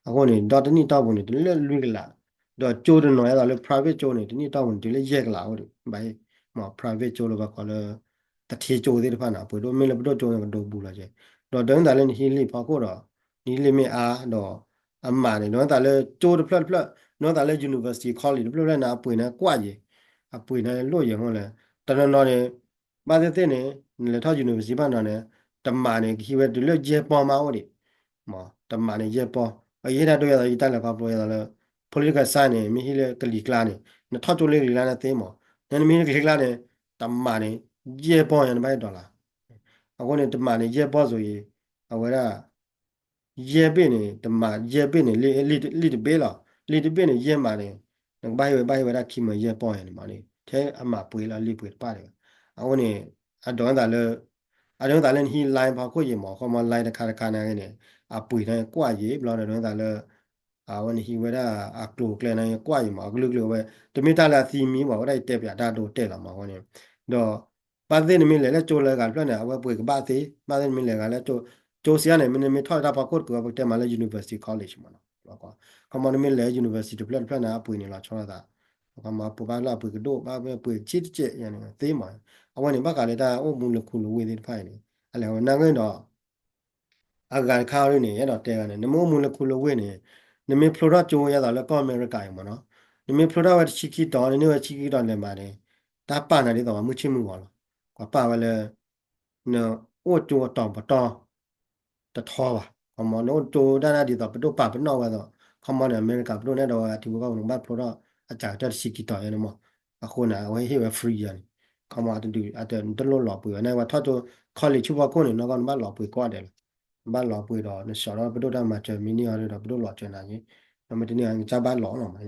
အဃိန့ၣ် ဒီတနံၣ်တီၢ်ပူၤန့ၣ် တုၤလၢလွံၢ်ကလး ဒီးကၠိတနီၤ ယါသးလၢ private ကၠိန့ၣ် တနံၣ်တီၢ်ပူၤန့ၣ် တုၤလၢယဲၢ်ကလးအိၣ်ဒံး ဘၣ်ဟ့ၣ် မ့ၢ် private ကၠိလၢပှၤကိးလၢ သထ့ကၠိသ့ၣ်တဖၣ်န့ၣ် အပှ့ၤဒိၣ် မ့ၢ်လၢပဒိၣ်ကၠိန့ၣ် ကဒိးဘူးလီၤက့ၤ ဒီးဒိးန့ၢ်သးလၢနဟံးလံာ်ဖီခိၣ်ဒီး နဟံးလံာ်မ့ၢ်အါဒီး အမးန့ၣ် ဒိးန့ၢ်သးလၢကၠိတဖျၢၣ်တဖျၢၣ် ဒိးန့ၢ်သးလၢ university college တဖျၢၣ်တဖျၢၣ်န့ၣ် အပှ့ၤန့ၣ်ကွၢ်ယံၤ အပှ့ၤန့ၣ်လိၣ်ယံၤအဃိလဲၣ် တနီၤနီၤန့ၣ် ဘၣ်သ့ၣ်သ့ၣ်န့ၣ် နလဲၤထီၣ် university ဘၣ်နီၤန့ၣ် တမးန့ၣ် ကဟံးဝဲတုၤလၢယဲၢ်ပီၢ်မးအိၣ်ဒံး မ့ၢ် တမးန့ၣ် ယဲၢ်ပီၢ် အယဟ့ၣ်ဒၣ်ဒိယါသး ယတၢ်လဲၤခီဖျိယါသးလၢ political science န့ၣ် မ့ၢ်ဟံးလၢကလံၤကျါန့ၣ် နထီၣ်ကၠိလၢကလံၤကျါန့ၣ်သ့မး နမ့ၢ်ဟံးလၢကလံၤကျါန့ၣ် တမးန့ၣ် ယဲၢ်ပီၢ်ညါ နဘၣ်ဟ့ၣ် dollar အဃိန့ၣ် တမးန့ၣ် ယဲၢ်ပီၢ်စိၤအံၤ အဝဲဒၣ် ယဲၢ်ဘ့ၣ်န့ၣ် တမး ယဲၢ်ဘ့ၣ်န့ၣ် လံာ်တဘ့ၣ်လီၤ လံာ်တဘ့ၣ်န့ၣ် ယဲၢ်မးန့ၣ် နကဘၣ်ဟ့ၣ်ဝဲ ဘၣ်ဟ့ၣ်ဝဲဒၣ်ခံမၢယဲၢ်ပီၢ်ညါန့ၣ်မးန့ၣ် ထဲအမးပှ့ၤလီၤ လံာ်ပှ့ၤတပၣ်ဒံးဘၣ် အဃိန့ၣ် အဒိးန့ၢ်သးလၢ အဒိးန့ၢ်သးလၢနဟံး line ဖီခိၣ်ယံၤမး ခီမီ line တခါတခါန့ၣ်ဂ့ၤန့ၣ် အပှ့ၤန့ၣ်ကွၢ်ယံၤ ဘျီန့ၣ် ဒိးန့ၢ်သးလၢ အဝဲန့ၣ်ဟံးဝဲဒၣ်အကျိၤအကျဲန့ၣ် ကွၢ်ယံၤမး အကလုာ်ကလုာ်ဝဲ တမ့ၢ်တၢ်လၢအသံမံၤမး ဝဲဒၣ်ယတဲပၠးတၢ်ဒိတဲာ်လီၤမး အဃိန့ၣ် ဒီး ဘၣ်သ့ၣ်နမ့ၢ်လဲၤလၢကၠိလၢဂၤတဖျၢၣ်န့ၣ် အဝဲပှ့ၤကဘၣ်သ့ ဘၣ်သ့ၣ်နမ့ၢ်လဲၤဂၤလၢကၠိ ကၠိစံးအါန့ၣ် မ့ၢ်နမ့ၢ်ထီၣ်လၢတၢ်ဖီခိၣ်တကုၤ ပကတဲမးလၢ university college မးနီၤ ခီမီ နမ့ၢ်လဲၤ university တဖျၢၣ်တဖျၢၣ်န့ၣ် အပှ့ၤန့ၣ်လီၤဆီလိာ်သး ခီမီ ပှ့ၤဘၣ်လၢအပှ့ၤကဒိၣ် ဘၣ်ပှ့ၤဆံးတကဲးယါန့ၣ် သ့မး အဝဲန့ၣ် ဘၣ်ဃးလၢတၢ်အိၣ်မူလၢခူလၢဝ့ၢ်သ့ၣ်တဖၣ်အံၤန့ၣ် အလဲၤဝဲနာ်ဂ့ၤဒီး အဂၤတခါအံၤန့ၣ် အဲၣ်ဒိးတဲဂၤန့ၣ် နမ့ၢ်အိၣ်မူလၢခူလၢဝ့ၢ်န့ၣ် နမ့ၢ်ဖျိထီၣ်ကၠိယါသးလၢကီၢ်အမဲရကၤအံၤမးနီၤ နမ့ၢ်ဖျိထီၣ်ဝဲတဆံခံတီၤ နန့ၢ်ဝဲတဆံခံတီၤလဲၤမးန့ၣ် တၢ်ပာ်နၤဒ်သိးပှၤမုၢ်ဆ့ၣ်မုၢ်ဂီၤလီၤ ပှၤပာ်ဝဲလၢ နအိၣ်ကၠိအတီၤပတီၢ် တထီဘၣ် ခီမီ နအိၣ်ကၠိဒၣ်နၤဒ်သိးပဒိၣ်ပာ်ပနီၣ်ဝဲသိး ခီမီန့ၣ် အမဲရကၤပဒိၣ်န့ၣ်ဒီးဝဲအထံဖိကီၢ်ဖိန့ၣ် ဘၣ်ဖျိထီၣ်အစှၤကတၢၢ်တဆံခံတီၤယါန့ၣ်မး အဃိန့ၣ် အဝဲဟ့ၣ်ဝဲ free ယါန့ၣ် ခီမီ အတဒုး အတ နတလိၣ်လီၤပှ့ၤဘၣ် နဝဲထီၣ်ကၠိ college ဆူဖီခိၣ်န့ၣ် နီၢ်ကီၢ်နဘၣ်လီၤပှ့ၤကိးဂၤဒဲးလီၤ နဘၣ်လီၤပှ့ၤဒီး နဆှၢဒီးပဒိၣ်တၢ်မၤစၢၤမ့ၢ်န့ၢ်အီၤဒီး ပဒိၣ်လီၤစၢၤနၤယါ နမ့ၢ်တန့ၢ်အီၤ နကစၢ်ဘၣ်လီၤလီၤမး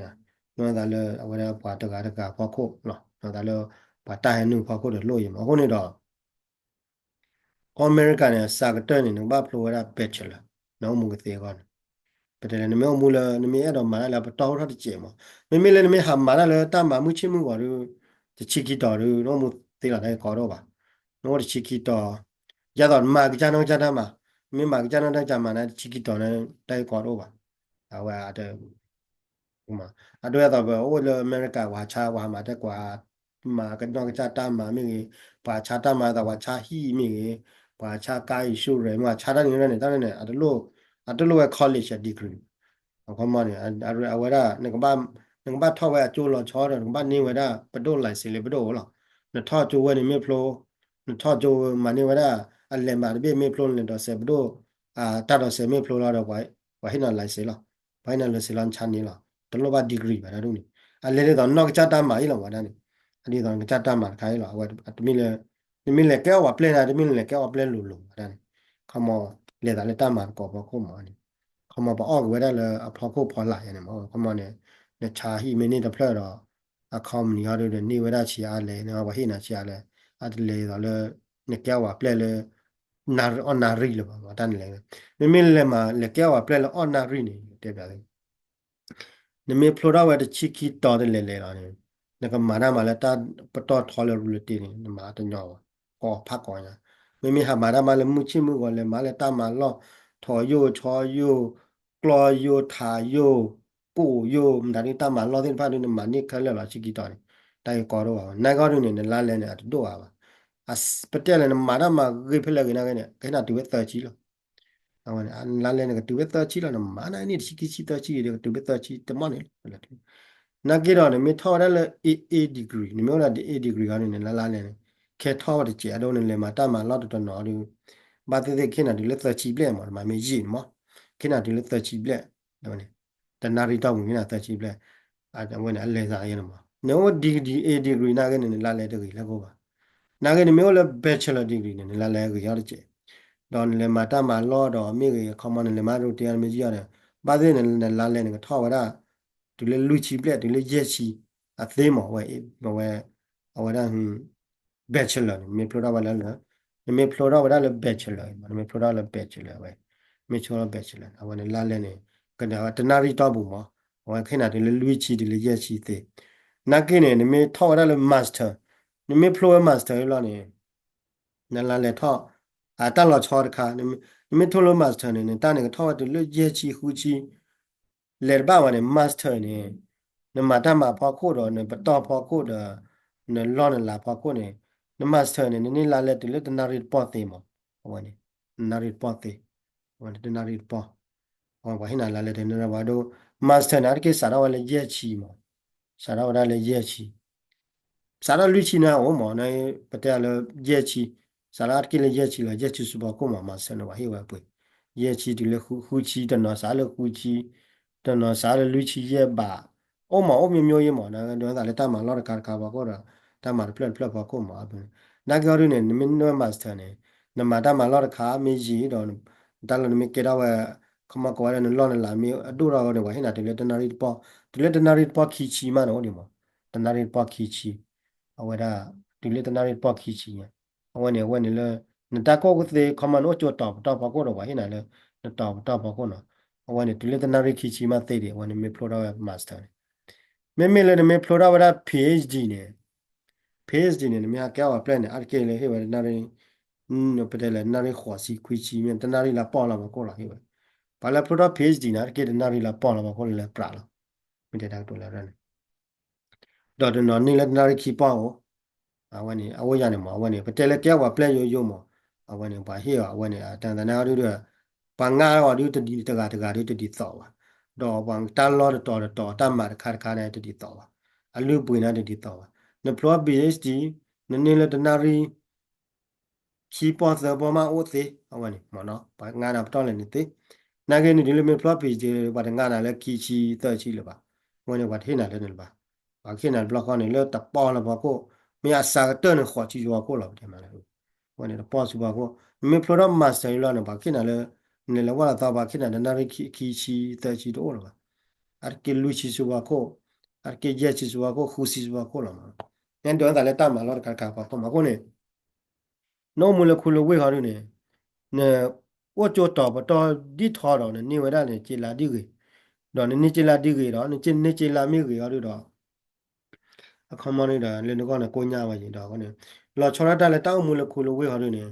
နဝဲသးလၢအဝဲဒၣ်ပှၤတဂၤတဂၤဖီခိၣ်လီၤ နဝဲသးလၢ ပှၤတၢ်ဟဲနုာ်ဖီခိၣ်ဒီးလိၣ်ယါမး အဃိန့ၣ်ဒီး ကီၢ်အမဲရကၤန့ၣ် အစှၤကတၢၢ်န့ၣ် နကဘၣ်ဖျိဝဲဒၣ် bachelor နအိၣ်မူကသ့အဂီၢ်န့ၣ် ပတဲလၢနမ့ၢ်အိၣ်မူလၢ နမ့ၢ်အဲၣ်ဒိးမၤတၢ်လၢပတီၢ်အိၣ်ထီၣ်တစဲးမး မ့မ့ၢ်လၢနမ့ၢ်ဟးမၤတၢ်လၢတၢ်မၤမုၢ်ဆ့ၣ်မုၢ်ဂီၤဒီး တဆံခံတီၤဒီး နအိၣ်မူသ့လီၤတၢ်ဂ့ၢ်ကီတအိၣ်ဘၣ် နအိၣ်တဆံခံတီၤ ယါသိးနမၤကစၢ်နီၢ်ကစၢ်တၢ်မၤ နမ့ၢ်မၤကစၢ်နီၢ်ကစၢ်တၢ်မၤန့ၣ် တဆံခံတီၤန့ၣ် တၢ်ဂ့ၢ်ကီတအိၣ်ဘၣ် အဝဲ အဒိဒ်သိးပအိၣ်လၢအမဲရကၤ ပှၤဆါ ပှၤဟးမၤတဲကွၢ် မၤကနီၢ်ကစၢ်တၢ်မၤမ့ၢ်ဂ့ၤ, ပှၤဆါတၢ်မၤသး ပှၤဆါဟံၣ်မ့ၢ်ဂ့ၤ, ပှၤဆါ car insurance မ့ၢ် ပှၤဆါတၢ်န့ၣ်န့ၣ် တၢ်န့ၣ်န့ၣ် အတလိၣ်ဝဲ college degree အခီမီန့ၣ် အဝဲဒၣ် နကဘၣ်ထီၣ်ဝဲအကၠိလီၤဆီဒီး နကဘၣ်န့ၢ်ဝဲဒၣ်ပဒိၣ် license လၢပဒိၣ်အိၣ်လီၤ. နထီၣ်ကၠိဝဲန့ၣ်မ့ၢ်ဖျိ နထီၣ်ကၠိမၤန့ၢ်ဝဲဒၣ် အလဲၤမးတဘ့ၣ်မ့ၢ်ဖျိန့ၣ် ဒိးစဲးပဒိၣ် တၢ်ဒိးစဲးမ့ၢ်ဖျိလီၤဒီး ပှၤဟ့ၣ်နၤ license လီၤ. ပှၤဟ့ၣ်နၤ license လီၤ နဆါန့ၣ်လီၤ. တလိၣ်ဘၣ် degree ဘၣ်ဒၣ်ဒ်န့ၣ် အလဲၤဒ်သိးနီၢ်ကစၢ်တၢ်မၤအံၤလီၤ ဝဲဒၣ်န့ၣ် အဒ်သိးနကစၢ်တၢ်မၤတခါအံၤလီၤ. အဝဲတမ့ၢ်လၢ နမ့ၢ်လဲၤကဲအီၣ်ပှၤပျဲၢ်န့ၣ် တမ့ၢ်လဲၤကဲအီၣ်ပှၤပျဲၢ်လိၤလိၤ ဝဲဒၣ်န့ၣ် ခီမီ လဲၤသးလၢတၢ်မၤသကိးဖီခိၣ်မးန့ၣ် ခီမီပအီၣ်က့ၤဝဲဒၣ်လၢအဖီခိၣ်ဖီလာ်ယါန့ၣ်မး ခီမီန့ၣ် နဆါဟံၣ်မ့ၢ်န့ၢ်တဖျၢၣ်ဒီး အ company ဟီဒုဒီးန့ၢ်ဝဲဒၣ်ဆံးအါလဲၣ် နပှၤဟ့ၣ်နၤဆံးအါလဲၣ် အတလဲၤဒ်သိးလၢ နကဲအီၣ်ပှၤပျဲၢ်လၢ အီၣ်နၣ်ရံၣ်လၢၤဘၣ် တၢ်န့ၣ်လဲၣ်. မ့မ့ၢ်လဲၤမး လဲၤကဲအီၣ်ပှၤပျဲၢ်လၢအီၣ်နၣ်ရံၣ်န့ၣ် တဲဘၣ် နမ့ၢ်ဖျိထီၣ်ဝဲတဆံခံတီၤတလဲၤလဲၤလီၤန့ၣ် နကမၤတၢ်မၤလၢတၢ်ပတီၢ်ထီလၢရူလတ့န့ၣ် နမၤတညီဘၣ် ကိးဖးကိးညါ. မ့မ့ၢ်ဟးမၤတၢ်မၤလၢမုၢ်ဆ့ၣ်မုၢ်ဂီၤ လဲၤမၤလၢတၢ်မၤလီၢ် ထီၣ်ယိၣ်ဆီယိၣ် ကျီယိၣ်ထးယိၣ် ကိၣ်ယိၣ် မတၤဒုတၢ်မၤလီၢ်သ့ၣ်တဖၣ်ဒု နမၤန့ၢ်ခဲလၢာ်လီၤ ဆံခံတီၤန့ၣ် တၢ်ဂ့ၢ်ကီတအိၣ်ဘၣ်. နာ်က့ဒုန့ၣ် နလါလဲန့ၣ် အတဒိၣ်အါဘၣ်. ပတဲလဲၣ် နမၤတၢ်မၤဂ့ၤဖဲလဲၣ်ဂ့ၤနာ်က့န့ၣ် ကဟ့ၣ်နၤတုၤဝဲသၢဆံလီၤ အဝဲန့ၣ် နလါလဲန့ၣ် ကတုၤဝဲသၢဆံလီၤ နမၤန့ၢ်န့ၣ်တဆံခံဆံသၢဆံဂ့ၤဒီး ကတုၤဝဲသၢဆံတမီၢ်န့ၣ်လီၤ. နာ်က့ဒီး နမ့ၢ်ထီၣ်ဝဲဒၣ်လၢ AA degree နမ့ၢ်အိၣ်ဒီး AA degree အီၤန့ၣ် နလါလဲန့ၣ် ခဲထီၣ်ဝဲတစဲးအဒိန့ၣ် လဲၤမၤတၢ်မၤလီၢ်တနီၤနီၤဒု ဘၣ်သ့ၣ်သ့ၣ်ကဟ့ၣ်နၤတုၤလၢသၢဆံဘျဲၣ်မး တမ့ၢ်ယံာ်န့ၣ်မး ကဟ့ၣ်နၤတုၤလၢသၢဆံဘျဲၣ် အဝဲန့ၣ် တနၣ်ရံၣ်တီၢ်ပူၤကဟ့ၣ်နၤသၢဆံဘျဲၣ် အဝဲန့ၣ် အလဲၤသးယါန့ၣ်မး နအိၣ် D A degree နာ်က့န့ၣ် နလါလဲတဂ့ၤလၢအဃိဘၣ်. နာ်က့နမ့ၢ်အိၣ်လၢ bachelor degree န့ၣ် နလါလဲဂ့ၤအီၤတစဲး ဒီးနလဲၤမၤတၢ်မၤလီၢ်ဒီးမ့ၢ်ဂ့ၤ ခီမီန့ၣ် လဲၤမၤရူတ့အီၤ နမ့ၢ်ယံာ်အီၤဒီး ဘၣ်သ့ၣ်န့ၣ် နလါလဲန့ၣ် ကထီၣ်ဝဲဒၣ် တုၤလၢလွံၢ်ဆံဘျဲၣ် တုၤလၢယဲၢ်ဆံ အသ့မး ဝဲ အဝဲ အဝဲဒၣ် bachelor န့ၣ် နမ့ၢ်ဖျိထီၣ်ဝဲဒၣ်လၢ နမ့ၢ်ဖျိထီၣ်ဝဲဒၣ်လၢ bachelor မး နမ့ၢ်ဖျိထီၣ်လၢ bachelor ဝဲ မ့ၢ်ဆိလီၤ bachelor အဝဲန့ၣ်လါလဲန့ၣ် ကဒၣ်ဝဲတနၣ်ရံၣ်တီၢ်ပူၤမး အဝဲကဟ့ၣ်နၤတုၤလၢလွံၢ်ဆံတုၤလၢယဲၢ်ဆံသ့. နာ်က့န့ၣ် နမ့ၢ်ထီၣ်ဝဲဒၣ်လၢ master နမ့ၢ်ဖျိဝဲ master လီၤန့ၣ် နလါလဲထီၣ် အတၢ်လီၤဆီတခါ နမ့ၢ်ထီၣ်လၢ master န့ၣ် နတၢ်န့ၣ်ကထီၣ်ဝဲတုၤလၢယဲၢ်ဆံဃုဆံ လဲၤတဘၣ်ဝဲန့ၣ် master န့ၣ် နမၤတၢ်မၤဖီခိၣ်ဒီး နပတီၢ်ဖီခိၣ်ဒီး နလီၢ်နလၤဖီခိၣ်န့ၣ် န master န့ၣ် နန့ၢ်လါလဲတုၤလၢတနၣ်ရံၣ်တပီၢ်သ့မး အဝဲန့ၣ် တနၣ်ရံၣ်တပီၢ်သ့ အဝဲန့ၣ်တနၣ်ရံၣ်တပီၢ် အဝဲပှၤဟ့ၣ်နၤလါလဲတနၣ်ရံၣ်ပီၢ်ဒိ master န့ၣ် အါတက့ၢ်စးထီၣ်ဝဲလၢယဲၢ်ဆံမး စးထီၣ်ဝဲဒၣ်လၢယဲၢ်ဆံ စးထီၣ်လွံၢ်ဆံန့ၣ်အိၣ်မး ပတဲလၢယဲၢ်ဆံ စးထီၣ်အါတက့ၢ်လၢယဲၢ်ဆံလီၤ ယဲၢ်ဆံဆူဖီခိၣ်မး master န့ၣ် ပှၤဟ့ၣ်ဝဲပှ့ၤ ယဲၢ်ဆံတုၤလၢဃုဆံ တနီၤစးလၢဃုဆံ တနီၤစးလၢလွံၢ်ဆံယဲၢ်ဘး အိၣ်မး အိၣ်မျိုးမျိုးယဲၢ်မး ဒ်သိးလၢတၢ်မၤလီၢ်တခါတခါဖီခိၣ်ဒီး တၢ်မၤတဖျၢၣ်တဖျၢၣ်ဖီခိၣ်မး နာ်က့အီၤဒုန့ၣ် နမ့ၢ်န့ၢ် master န့ၣ် နမၤတၢ်မၤလီၢ်တခါမ့ၢ်ယံာ်ဒီး တၢ်လၢနမ့ၢ်ကဲထီၣ်ဝဲ ခီမီကိးဝဲဒၣ်နလီၢ်နလၤမ့ၢ်အဒိၣ်ထီၣ်ဝဲန့ၣ် ပှၤဟ့ၣ်နၤတုၤလၢတနၣ်ရံၣ်တပီၢ် တုၤလၢတနၣ်ရံၣ်တပီၢ်ခံဆံမးန့ၣ်အိၣ်ဒံးမး တနၣ်ရံၣ်တပီၢ်ခံဆံ အဝဲဒၣ် တုၤလၢတနၣ်ရံၣ်တပီၢ်ခံဆံညါ အဝဲန့ၣ် အဝဲန့ၣ်လၢ နတၢ်ကိၢ်ကသ့ ခီမီနအိၣ်ကၠိတီၤပတီၢ်ဖီခိၣ်ဒီး ပှၤဟ့ၣ်နၤလၢ နတီၤပတီၢ်ဖီခိၣ်နီၤ အဝဲန့ၣ် တုၤလၢတနၣ်ရံၣ်ခံဆံမးသ့ဒံး အဝဲန့ၣ်မ့ၢ်ဖျိထီၣ်ဝဲ master န့ၣ် မ့မ့ၢ်လၢနမ့ၢ်ဖျိထီၣ်ဝဲဒၣ် PhD န့ၣ် PhD န့ၣ် နမ့ၢ်ဟဲကဲအီၣ်ပှၤပျဲၢ်န့ၣ် အါတက့ၢ်လၢဟ့ၣ်ဝဲတနၣ်ရံၣ် ပတဲလၢနၣ်ရံၣ်ဃိးဆံခွံဆံမ့ၢ် တနၣ်ရံၣ်လၢပီၢ်လီၤဖီခိၣ်လီၤဟ့ၣ်ဝဲ ပှၤလၢဖျိထီၣ် PhD န့ၣ် အါတက့ၢ်တနၣ်ရံၣ်လၢပီၢ်လီၤဖီခိၣ်လၢလၢပြးလီၤ မ့ၢ်တဲတၢ်ကတိၤလၢန့ၣ် ဒီးတနီၤန့ၢ်လၢတနၣ်ရံၣ်ခံပီၢ်အိၣ် အဝဲန့ၣ် အဝဲယါန့ၣ်မး အဝဲန့ၣ် ပတဲလၢကဲပှၤပျဲၢ်ယိယိမး အဝဲန့ၣ် ပှၤဟ့ၣ်အီၤ အဝဲန့ၣ် တၢ်သးနါဒုဒီး ပှၤငါအီၤဒုတဒံးတဂၤတဂၤဒုတဒ်သိးဘၣ် ဒီးပှၤတၢ်လီၢ်တတီၤတတီၤ တၢ်မၤတခါတခါန့ၣ်တဒ်သိးဘၣ် အလုၢ်အပှ့ၤန့ၣ်တဒ်သိးဘၣ် နဖျိ PhD နန့ၢ်လၢတနၣ်ရံၣ် ခံပီၢ်သၢပီၢ်မးအိၣ်သ့ အဝဲန့ၣ်မးနီၤ ပှၤငါဒီးပတီၢ်လဲၣ်န့ၣ်သ့ နာ်က့န့ၣ် တုၤလၢမ့ၢ်ဖျိ PhD ပှၤတငါနၤလၢခံဆံသၢဆံလၢၤဘၣ် အဝဲန့ၣ် ပှၤတဟ့ၣ်နၤလၢန့ၣ်လၢၤဘၣ် ပှၤကဟ့ၣ်နၤတဘျီဃီန့ၣ် လၢတပီၢ်လီၤဖီခိၣ် မ့ၢ်အစှၤကတၢၢ်န့ၣ် ဃိးဆံဆူဖီခိၣ်လီၤ ပတဲမးလၢ အဝဲန့ၣ်တပီၢ်ဆူဖီခိၣ် နမ့ၢ်ဖျိထီၣ် master လီၤန့ၣ် ပှၤကဟ့ၣ်နၤလၢ နလဲၤလၢဝၢ်လီၤသီ ပှၤကဟ့ၣ်နၤတနၣ်ရံၣ်ခံဆံသၢဆံတအိၣ်လၢၤဘၣ် အါတက့ၢ်လွံၢ်ဆံဆူဖီခိၣ် အါတက့ၢ်ယဲၢ်ဆံဆူဖီခိၣ် ဃုဆံဆူဖီခိၣ်လီၤမး နဒိးနသးလၢတၢ်မၤလီၢ်တခါတခါဖီခိၣ်မး အဃိန့ၣ် နအိၣ်မူလၢခူလၢဝ့ၢ်ဟီဒုန့ၣ် နအိၣ်ကၠိတီၤပတီၢ်ဒ်ထီဒီး နန့ၢ်ဝဲဒၣ်န့ၣ် က့လါဒ်ဂ့ၤ ဒီးနန့ၢ်က့လါဒ်ဂ့ၤဒီး နက့န့ၢ်က့လါမ့ၢ်ဂ့ၤဟီဒုဒီး အခီမီန့ၣ်ဒီး လၢနဂီၢ်န့ၣ်ကိညါဝဲယံၤဒီး လီၤဆီဒၣ်တၢ်လၢတၢ်အိၣ်မူလၢခူလၢဝ့ၢ်ဟီဒုန့ၣ်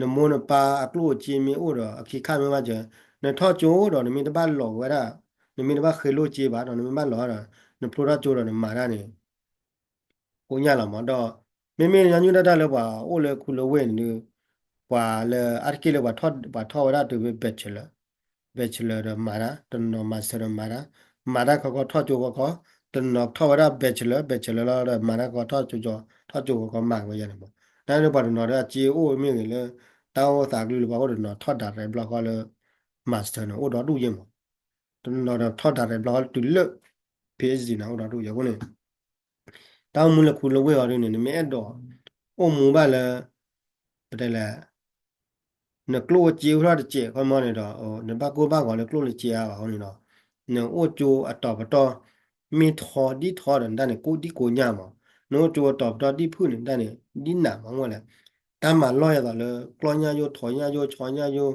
နမိၢ်နပၢ်အကျိၣ်အစ့မ့ၢ်အိၣ်ဒီး အခ့ခါမ့ၢ်ဘၣ်စၢၤ နထီၣ်ကၠိဒီး နမ့ၢ်တဘၣ်လီၤက့ၤဝဲဒၣ် နမ့ၢ်တဘၣ်ဃ့လိၢ်စ့ဘၣ်ဒီး နမ့ၢ်ဘၣ်လီၤဒီး နဖျိထီၣ်ကၠိဒီးနမၤတၢ်န့ၣ် ကိညါလီၤမးဒီး မ့မ့ၢ်ညီနုၢ်ဒၣ်တၢ်လၢပှၤအိၣ်လၢခူလၢဝ့ၢ်န့ၣ်ဒုး ပှၤလၢအါတက့ၢ်လၢပှၤထီၣ်ဝဲဒၣ်တုၤဖဲ bachelor bachelor ဒီးမၤတၢ် တနီၤ master ဒီးမၤတၢ် မၤတၢ်ခီခီထီၣ်ကၠိခီခီ တနီၤထီၣ်ဝဲဒၣ် bachelor bachelor လီၤဒီးမၤတၢ်ခီခီထီၣ်ကၠိခီခီမၤက့ၤဝဲယါန့ၣ်မး နဒပှၤတနီၤဒီးအစ့အိၣ်မ့ၢ်ဂ့ၤလၢ တၢ်အိၣ်သးကလုၢ်လၢပှၤအိၣ်တနီၤထီၣ် direct ဘျီဃီလၢ master န့ၣ် အိၣ်ဒီဒူၣ်ယဲၢ်မး, တနီၤဒီးထီၣ် direct ဘျီဃီလၢတုၤလၢ PhD န့ၣ် အိၣ်ဒီဒူၣ်ယဲၢ်အဃိန့ၣ် တၢ်အိၣ်မူလၢခူလၢဝ့ၢ်အီၤဒ်န့ၣ် နမ့ၢ်အဲၣ်ဒိး အိၣ်မူဘၣ်လၢ ပတဲလဲၣ် နကျိၣ်အိၣ်စ့အိၣ်ထီၣ်တစဲးခီမီန့ၣ်ဒီး နဘၣ်ကိၢ်ဘၣ်ဂီၤလၢကျိၣ်လၢစ့အါဘၣ်အဃိန့ၣ်ဒီး နအိၣ်ကၠိအတီၤပတီၢ် မ့ၢ်ထီဒ်ထီဒီးနတၢ်န့ၣ် ကိၢ်ဒ်ကိညၢ်မး, နအိၣ်ကၠိအတီၤပတီၢ်ဒ်ဖုၣ်န့ၣ် နတၢ်န့ၣ် ဒ်နးမးမ့ၢ်လဲၣ်, တၢ်မၤလီၢ်ယဲသိးလၢ ကျီၢ်ညၣ်ယိ ထီညၣ်ယိ ဆီညၣ်ယိ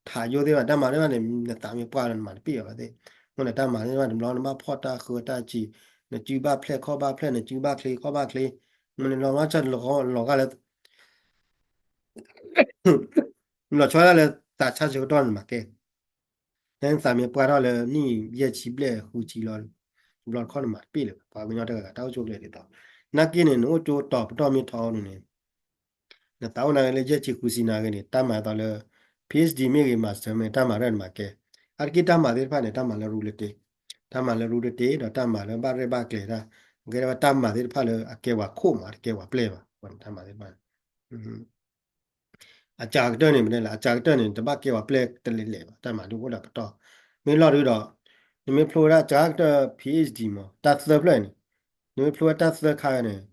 ထးယိသ့ၣ်တဖၣ် တၢ်မၤသ့ၣ်တဖၣ်န့ၣ် နသးမ့ၢ်ပှၢ်လီၤနမၤတပ့ၢ်အီၤဘၣ်သ့ၣ်, မ့ၢ်လဲၣ် တၢ်မၤသ့ၣ်တဖၣ်တဘျီ နဘၣ်ဖီၣ်တၢ်ဃၢတၢ်စံး, နစုဘၣ်ဖျဲၣ်ခီၣ်ဘၣ်ဖျဲၣ် နစုဘၣ်ချ့ခီၣ်ဘၣ်ချ့, မ့ၢ်န့ၣ်လီၤ လီၤဂာ်လၢ လီၤဆီဒၣ်လၢသးဆါစၢၤကတီၢ်န့ၣ်မၤကဲ, နသးမ့ၢ်ပှၢ်ထီၣ်လၢနံၣ်ယဲၢ်ဆံဘျဲၣ်ဃုဆံလီၤ, တဘျီတခီၣ်နမၤတပ့ၢ်လၢၤဘၣ်, ပှၤကညီတဂၤဂၤတၢ်အိၣ်ဆူၣ်အိၣ်ချ့ဒ်သိး, နာ်က့န့ၣ် နအိၣ်ကၠိတီၤပတီၢ်မ့ၢ်ထီန့ၣ် နသးအိၣ်နာ်က့လၢယဲၢ်ဆံဃုဆံနာ်က့န့ၣ် တၢ်မၤသိးလၢ PhD မ့ၢ်ဂ့ၤ master မ့ၢ်ဂ့ၤ တၢ်မၤရဲၣ်နမၤကဲ, အါတက့ၢ်တၢ်မၤသ့ၣ်တဖၣ်န့ၣ် တၢ်မၤလၢရူတတ့, တၢ်မၤလၢရူတတ့ ဒီးတၢ်မၤလၢဘၣ်ရဲၣ်ဘၣ်ကျဲၤတၢ်, ကဲဝဲတၢ်မၤသ့ၣ်တဖၣ်လၢအကဲပှၤခိၣ်မး တကဲပှၤပျဲၢ်ဘၣ်, တၢ်မၤသ့ၣ်တဖၣ် အစှၤကတၢၢ်န့ၣ် မ့ၢ်လဲၣ် အစှၤကတၢၢ်န့ၣ် တဘၣ်ကဲပှၤပျဲၢ်တလ့ၤလဲၣ်ဘၣ် တၢ်မၤဒ်အိၣ်ဒီးပတီၢ်, မ့ၢ်လီၢ်ဒုဒီး နမ့ၢ်ဖျိဝဲဒၣ်အစှၤကတၢၢ် PhD မး တၢ်သၢဖျၢၣ်န့ၣ်, နမ့ၢ်ဖျိဝဲတၢ်သၢခါန့ၣ်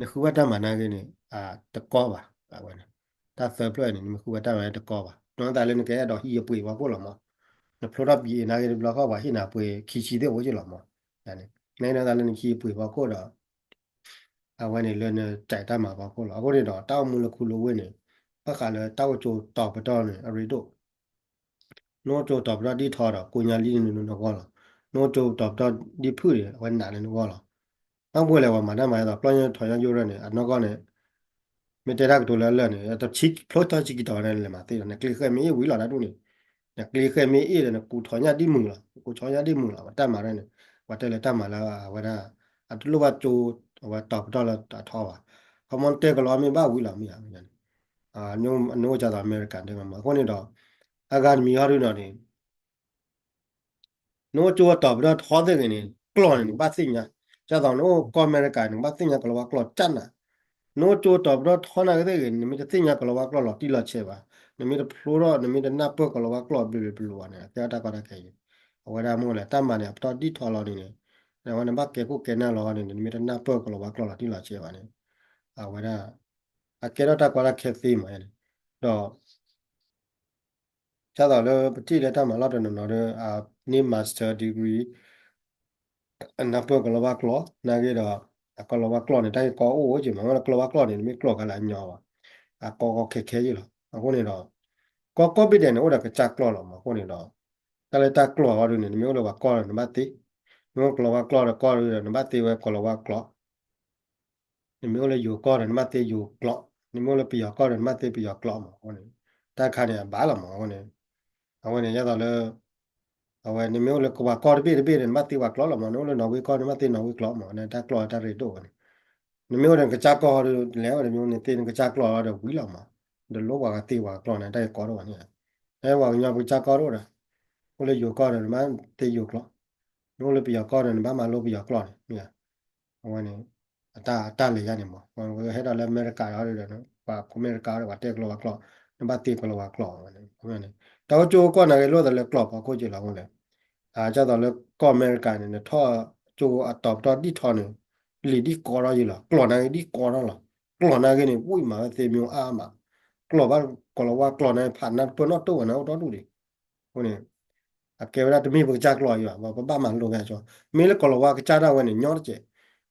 နဃုဘၣ်တၢ်မၤနာ်က့န့ၣ် တကီဘၣ်, အဝဲန့ၣ်, တၢ်သၢဖျၢၣ်န့ၣ် နမ့ၢ်ဃုဘၣ်တၢ်မၤတကီဘၣ်, နီၢ်သးလၢနကအဲၣ်ဒိးဟံးအပှ့ၤဖီခိၣ်လီၤမး, နဖျိထီၣ် ဘံၣ်အ့ၣ် နာ်က့တဘျီဃီ ပှၤဟ့ၣ်နၤပှ့ၤခံဆံသ့ၣ်အိၣ်က့လီၤမး, န့ၣ် နအဲၣ်ဒိးသးလၢနဟံးအပှ့ၤဖီခိၣ်ဒီး အဝဲန့ၣ်လၢနစဲးတၢ်မၤဖီခိၣ်လီၤ. အဃိန့ၣ်ဒီး တၢ်အိၣ်မူလၢခူလၢဝ့ၢ်န့ၣ် ဘၣ်ဃးလၢတၢ်အိၣ်ကၠိတီၤပတီၢ်န့ၣ် အရ့ဒိၣ် နအိၣ်ကၠိတီၤပတီၢ်ဒ်ထီဒီး ကိညါလံနဂီၢ်လီၤ. နအိၣ်ကၠိတီၤပတီၢ်ဒ်ဖုၣ်န့ၣ် အဝဲနးလၢနဂီၢ်လီၤ. ဘၣ်မနုၤလဲၣ် ပှၤမၤတၢ်မၤအသိး ကျီၢ်ညၣ်ထီညၣ်ယိရဲၣ်န့ၣ် အနီၢ်ကီၢ်န့ၣ် မ့ၢ်တဲတၢ်ကတိၤလၢအလၢာ်န့ၣ် ဖျိထီၣ်ဆံးကတီၤန့ၣ် လဲၤမၤသ့ဒီး နကျ့ဃဲမ့ၢ်အ့ၣ်ဝံၤလီၤတၢ်ဒူၣ်န့ၣ်, နကျ့ဃဲမ့ၢ်အ့ၣ်ဒီး နကူးထီညၣ်ဒ်မုာ်လီၤ, နကူးထီညၣ်ဒ်မုာ်လီၤ. ပတၢ်မၤရဲၣ်န့ၣ် ပှၤတဲလၢတၢ်မၤလၢအဝဲဒၣ် အတလိၣ်ဘၣ်ကၠိ အဝဲတီၤပတီၢ်လၢအထီဘၣ်. ခီမီတဲကလီၤမ့ၢ်ဘၣ်ဝံၤလီၤမ့ၢ်ဧါ နအိၣ်ကသိးအမဲရကၤဒ်မး အဃိန့ၣ်ဒီး အဂၤတမံၤဟီဒ်န့ၣ်န့ၣ် နအိၣ်ကၠိအတီၤပတီၢ်ထီသ့ၣ်ဂ့ၤန့ၣ် ကျိာ်န့ၣ် နကဘၣ်သ့ၣ်ညါ, ဒ်သိးနအိၣ်ကီၢ်အမဲရကၤ နကဘၣ်သ့ၣ်ညါကလီၤဝါကျိာ်ကၢ်နၤ, နအိၣ်ကၠိတီၤပတီၢ်ထီနာ်က့သ့ၣ်ဂ့ၤ နမ့ၢ်တသ့ၣ်ညါကလီၤဝါကျိာ်လီၤတံၢ်လီၤဆဲးဘၣ်, နမ့ၢ်တဖျိထီၣ် နမ့ၢ်တနၢ်ပၢၢ်ကလီၤဝါကျိာ်ဘျုးဘျုးပလိၤဘၣ်န့ၣ် အကဲထီၣ်တၢ်ကီတၢ်ခဲအံၤ, အဝဲဒၣ်မ့ၢ်လဲၣ် တၢ်မၤန့ၣ် အပတီၢ်ဒ်ထီလီၤန့ၣ်န့ၣ် အဝဲန့ၣ်ဘၣ်ကဲခိၣ်ကဲနၢ်လီၤန့ၣ် နမ့ၢ်တနၢ်ပၢၢ်ကလီၤဝါကျိာ်လီၤတံၢ်လီၤဆဲးဘၣ်န့ၣ် အဝဲဒၣ် အကဲထီၣ်တၢ်ကီတၢ်ခဲသ့မးန့ၣ်, ဒီး ဒ်သိးလၢပထံၣ်လၢတၢ်မၤလီၢ်တနီၤနီၤဒီး အန့ၢ် master degree အနၢ်ပၢၢ်ကလီၤဝါကျိာ် နာ်က့ဒီး အကလီၤဝါကျိာ်န့ၣ် တၢ်ကီအိၣ်အိၣ်က့မး ကလီၤဝါကျိာ်န့ၣ် နမ့ၢ်ကျိာ်ခါလၢအညီဘၣ် အကီကီခဲခဲယ့ၣ်လီၤ. အဃိန့ၣ်ဒီး ကီကီဘ့ၣ်ဒဲးန့ၣ် အိၣ်ဒီးကစၢ်ကျိာ်လီၤမး အဃိန့ၣ်ဒီး တၢ်လၢတၢ်ကျိာ်အီၤဒ်န့ၣ် နမ့ၢ်အိၣ်လၢပှၤကီၢ်ဒီးနဘၣ်သ့, နမ့ၢ်အိၣ်ကလီၤဝါကျိာ်ဒီးကီၢ်ဒီးနဘၣ်သ့ဝဲကလီၤဝါကျိာ် နမ့ၢ်အိၣ်လၢယိၤကီၢ်ဒီး နဘၣ်သ့ယိၤကျိာ်, နမ့ၢ်အိၣ်လၢပယီၤကီၢ်ဒီး နဘၣ်သ့ပယီၤကျိာ်မး အဃိန့ၣ် တၢ်ခါန့ၣ် အဘၣ်လီၤမး အဃိန့ၣ် အဝဲန့ၣ် ဒ်သိးလၢ အဝဲ နမ့ၢ်အိၣ်လၢပှၤကီၢ်တဘ့ၣ်တဘ့ၣ်ဒီး နဘၣ်သ့ပှၤကျိာ်လီၤမး, နအိၣ်လၢနီၣ်ဝ့ကီၢ် နဘၣ်သ့နီၣ်ဝ့ကျိာ်မး တၢ်ကျိာ်တၢ်ရ့ဒိၣ်ဝဲန့ၣ်, နမ့ၢ်အိၣ်ဒီးကစၢ်ကီၢ်ဒီး လဲၤဝဲဒီး မ့ၢ်အိၣ်နသ့နကစၢ်ကျိာ်ဒီးဝံၤလီၤမး, တလိၣ်ပှၤကသ့ပှၤကျိာ်န့ၣ် တၢ်ကီတအိၣ်ဘၣ်န့ၣ်, အဲ ပှၤကညီပကစၢ်ကီၢ်တအိၣ်ဒီး အိၣ်လၢယိၤကီၢ်ဒီး နဘၣ်သ့ယိၤကျိာ်, နအိၣ်လၢပယီၤကီၢ်ဒီး နဘၣ်မၤလိပယီၤကျိာ်န့ၣ် မ့ၢ်ဧါ အဝဲန့ၣ် အတၢ် အတၢ်လဲၤယါန့ၣ်မး ဟဲဒီးလၢအမဲရကၤဒီး ပှၤအမဲရကၤဒီး ပှၤတဲကလီၤဝါကျိာ် နဘၣ်သ့ကလီၤဝါကျိာ် အဝဲန့ၣ် တၢ်အိၣ်ကၠိကီၢ်နာ်က့လိၣ်သးလၢကျိာ်ဖီခိၣ်က့လီၤ အဃိန့ၣ် ဒ်သိးလၢကီၢ်အမဲရကၤန့ၣ် နထီၣ်ကၠိအတီၤပတီၢ်ဒ်ထီန့ၣ် လံာ်ဒ်ကီထီယ့ၣ်လီၤ ကျိာ်နာ်က့ဒ်ကီထီလီၤ ကျိာ်နာ်က့န့ၣ် ဝံၣ်မးဝဲသ့မ့ၢ်အါမး ကျိာ်ဘၣ်ကလီၤဝါကျိာ်န့ၣ် ဖးနၢ်တပၢၢ်နီၣ်တိၢ်ဝဲန့ၣ် အိၣ်ဒီဒူၣ်ဒံး အဃိန့ၣ် အကဲဝဲဒၣ်တမ့ၢ်ပကစၢ်ကျိာ်အံၤဘၣ် ပဘၣ်မၤလိက့ၤအကၠိ မ့ၢ်လၢကလီၤဝါကစၢ်ဒၣ်ဝဲန့ၣ် ညီတစဲး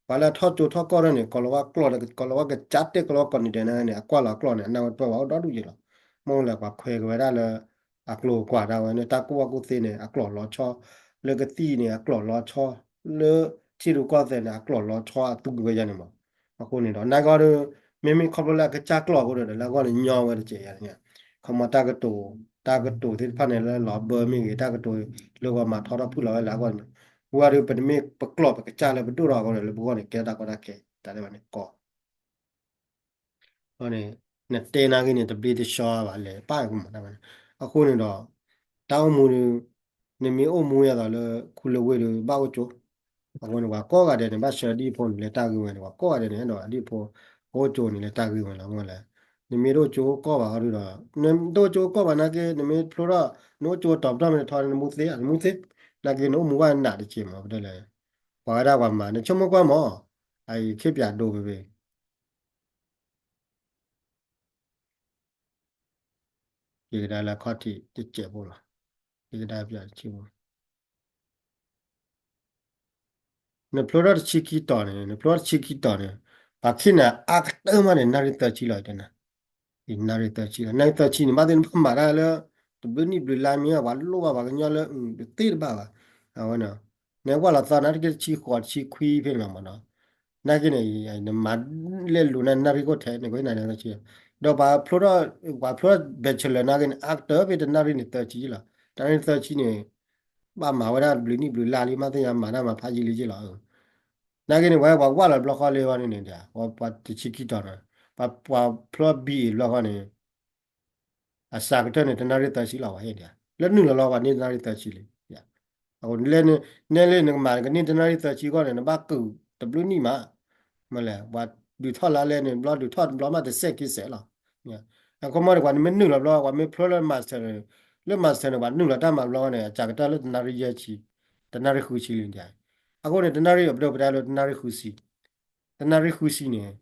ပှၤလၢအထီၣ်ကၠိထီၣ်ကီၢ်ဒၣ်န့ၣ် ကလီၤဝါကျိာ်ဒီး ကလီၤဝါကစၢ်တဲကလီၤဝါကီၢ်နံၤဒဲးန့ၣ် အကွၢ်လီၤကျိာ်န့ၣ် အနၢ်ဝဲတပၢၢ်ဘၣ်အိၣ်ဒီဒူၣ်ယ့ၣ်လီၤ မ့ၢ်လၢပှၤခွဲးက့ၤဝဲဒၣ်လၢ အကျိၤအကွာ်ဒၣ်ဝဲန့ၣ် တၢ်ကူၣ်ဘၣ်ကူၣ်သ့န့ၣ် အကျိာ်လီၤဆီ လၢကသံၣ်န့ၣ် အကျိာ်လီၤဆီ လၢထံရူၢ်ကီၢ်သဲးန့ၣ် အကျိာ်လီၤဆီအသူက့ၤဝဲယါန့ၣ်မး အဃိန့ၣ်ဒီး နာ်က့ဒီး မ့မ့ၢ်ခီဖျိလၢအကစၢ်ကျိာ်အဃိဒီး လၢအဂီၢ်န့ၣ်ညီဝဲတစဲးယါန့ၣ် ခီမီတၢ်ကတိၤ တၢ်ကတိၤသ့ၣ်တဖၣ်န့ၣ် လၢလီၤဘၢမ့ၢ်ဂ့ၤ တၢ်ကတိၤလၢဂီၤမၤထီထီၣ်ဖုၣ်လီၤဝဲလၢအဂီၢ်န့ၣ် ဝဲဒီး ပတမ့ၢ်ပကျိာ်ပကစၢ်လၢပဒိၣ်ထီၣ်အဃိဒီး လၢပဂီၢ်န့ၣ် ကဲတၢ်ကီတၢ်ခဲ တၢ်လၢန့ၣ်ကီ န့ၣ် နတဲနာ်က့န့ၣ် တဘျ့တဆှီဘၣ်လဲၤပၢ်မး အဃိန့ၣ်ဒီး တၢ်အိၣ်မူဒီး နမ့ၢ်အိၣ်မူဒ်သိးလၢခူလၢဝ့ၢ်ဒီး ဘၣ်အိၣ်ကၠိ အဃိန့ၣ် ပှၤကိးဂၤဒဲးန့ၣ် ဘၣ်ဆှၢဒ်ဖိန့ၣ် လဲၤတၢ်ဂ့ၢ်ဝဲန့ၣ် ပှၤကိးဂၤဒဲးန့ၣ် အဲၣ်ဒိးဒ်ဖိ ကအိၣ်ကၠိန့ၣ်လၢတၢ်ဂ့ၢ်ဝဲလီၤ မ့ၢ်လဲၣ်. နမ့ၢ်တအိၣ်ကၠိအိၣ်ကီၢ်ဘၣ်အီၤဒုဒီး နတအိၣ်ကၠိအိၣ်ကီၢ်ဘၣ်နာ်က့ နမ့ၢ်ဖျိထီၣ် နအိၣ်ကၠိတီၤပတီၢ်မ့ၢ်တထီန့ၣ် နမူသ့ နမူသ့ နာ်က့ နအိၣ်မူဘၣ်နးတက့ၢ်မး ပတဲလဲၣ်. ပှၤဝဲဒၣ်ပှၤမၤ နဆိကမိၣ်ကွၢ်မး အအံၤခ့ပၠးဒိဖဲဖဲ ယကဒါလၢခီၣ်ထံးတစဲးဖိလီၤ. ယကဒါပၠးတဆံဖိ နဖျိထီၣ်တဆံခံတီၤန့ၣ် နဖျိထီၣ်တဆံခံတီၤန့ၣ် ပှၤခံနၤအါကတၢၢ်မးန့ၣ် နၣ်ရံၣ်သၢဆံလီၤ ယတဲနၤ. နၣ်ရံၣ်သၢဆံလီၤ နၣ်ရံၣ်သၢဆံန့ၣ် ဘၣ်သ့ၣ်နဘၣ်မၤတၢ်လၢ တဘျုးနံၣ်ဘျုးလါမ့ၢ် ပှၤလိၣ်ဘၣ်ပှၤကညီလၢ တသ့တဘၣ်ဘၣ်. အဝဲန့ၣ် နကွၢ်လီၤသီနာ်က့ တဆံဃိးတဆံခွံဖဲန့ၣ်လီၤမးနီၤ. နာ်က့န့ၣ် နမၤလဲၤလူၤနၤနၣ်ရံၣ်ခိၣ်ထဲန့ၣ် ကနၣ်ရံၣ်သၢဆံ ဒီးပှၤဖျိထီၣ် ပှၤဖျိထီၣ် bachelor နာ်က့န့ၣ် အါကတၢၢ်ဖဲတနၣ်ရံၣ်န့ၣ်သၢဆံလီၤ. တနၣ်ရံၣ်သၢဆံန့ၣ် ဘၣ်မၤဝဲဒၣ်ဘျုးနံၣ်ဘျုးလါလံ မ့ၢ်သ့ၣ်ညါမၤတၢ်မၤဖးယံာ်လံယံာ်လီၤ. နာ်က့န့ၣ် ဝဲပှၤဝၢ်လီၤဘျီဃီလံဝဲန့ၣ် ပှၤတဆံခံတီၤန့ၣ် ပှၤဖျိ ဘီအ့ ဘျီဃီန့ၣ် အစှၤကတၢၢ်န့ၣ် တနၣ်ရံၣ်သၢဆံလီၤ ပှၤဟ့ၣ်ဒၣ် လၢနုာ်လီၤလီၤ ပှၤန့ၢ်တနၣ်ရံၣ်သၢဆံလံ. အဃိန့ၣ် နဲလၢနကမၤကန့ၢ်တနၣ်ရံၣ်သၢဆံအဂီၢ်န့ၣ် နဘၣ်ကုာ်တဘျုးနံၣ်မး မ့ၢ်လဲၣ် ပှၤဒုးထီၣ်လါလဲန့ၣ် ဘျီဒုးထီၣ်တဘျီမးတစဲးခံစဲးလီၤ. အခီမီန့ၣ် ပှၤနမ့ၢ်နုာ်လီၤဘျီ ပှၤမ့ၢ်ဖျိလၢ master န့ၣ် လၢ master န့ၣ် ပှၤနုာ်လီၤတၢ်မၤဘျီန့ၣ် အစှၤကတၢၢ်လၢတနၣ်ရံၣ်ယဲၢ်ဆံ တနၣ်ရံၣ်ဃုဆံလံ. အဃိန့ၣ် တနၣ်ရံၣ်အပဒိၣ်ပတဲလၢတနၣ်ရံၣ်ဃုဆံ တနၣ်ရံၣ်ဃုဆံန့ၣ်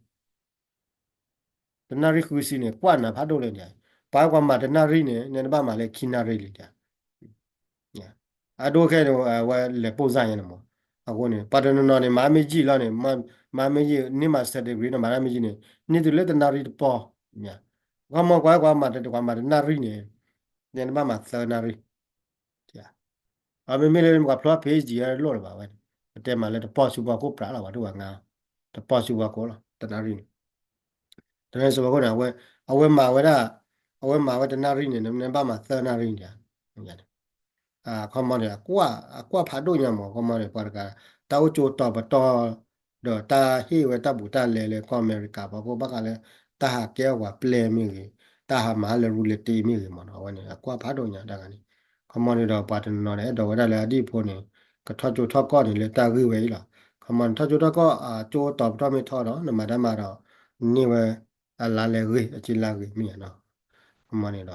တနၣ်ရံၣ်ဃုဆံန့ၣ် ကွၢ်နၤဖးဒိၣ်လၢဒၣ် ပှၤကွၢ်မၤတနၣ်ရံၣ်န့ၣ် နဘၣ်မၤလၢခံနၣ်ရံၣ်လံဒၣ်. အဒိခဲန့ၣ် အဝဲလဲၤပိၢ်စၢ်ညါန့ၣ်မး. အဃိန့ၣ် ပှၤတနီၤနီၤန့ၣ် မၤမ့ၢ်ယံာ်လီၤန့ၣ် မၤမ့ၢ်ယံာ် န့ၢ် master degree န့ၣ် မၤတၢ်မ့ၢ်ယံာ်န့ၣ် န့ၢ်တုၤလၢတနၣ်ရံၣ်တပီၢ်. ခီမီကွၢ်ကွၢ်မၤတကွၢ်မၤတနၣ်ရံၣ်န့ၣ် နဘၣ်မၤသၢနၣ်ရံၣ် အမ့မ့ၢ်လၢပှၤဖျိ PhD လိၣ်လၢၤဘၣ်ဝဲန့ၣ် ပတဲမၤလၢတပီၢ်ဆူပှၤခိၣ်ပြးလီၤ ပှၤဒိၣ်ပှၤငါ တပီၢ်ဆူပှၤခိၣ်လီၤ တနၣ်ရံၣ်န့ၣ်. တနၣ်ရံၣ်ဆူပှၤခိၣ်န့ၣ် အဝဲမၤဝဲဒၣ် အဝဲမၤဝဲတနၣ်ရံၣ်န့ၣ် နဘၣ်မၤသၢနၣ်ရံၣ်န့ၣ် ခီမီန့ၣ် အကွၢ်ဖးဒိၣ်ညါမး ခီမီန့ၣ် ပှၤတဂၤ တၢ်အိၣ်ကၠိတီၤပတီၢ် ဒီးတၢ်ဟ့ၣ်ဝဲတၢ်ဘူးတၢ်လဲလၢကီၢ်အမဲရကၤဖီခိၣ် ဘၣ်ဃးလၢ တၢ်ဟးကဲအီၣ်ပှၤပျဲၢ်မ့ၢ်ဂ့ၤ တၢ်ဟးမၤလၢ real estate မ့ၢ်ဂ့ၤမးနီၤ အဝဲန့ၣ် အကွၢ်ဖးဒိၣ်ညါတၢ်ဂၤန့ၣ်. ခီမီန့ၣ်ဒီးပှၤတနီၤနီၤန့ၣ် အဲၣ်ဒိးဝဲဒၣ်လၢအဒံၣ်ဖိန့ၣ် ကထီၣ်ကၠိထီၣ်ကီၢ်န့ၣ် လၢတၢ်ဂ့ၢ်ဝဲအံၤလီၤ. ခီမီန့ၣ် ထီၣ်ကၠိထီၣ်ကီၢ် အကၠိတီၤပတီၢ်မ့ၢ်ထီၣ်ဒီး နမၤတၢ်မၤဒီး န့ၢ်ဝဲ အလါလဲဂ့ၤ အက့လါဂ့ၤမ့ၢ်နီၤ. ခီမီန့ၣ်ဒီး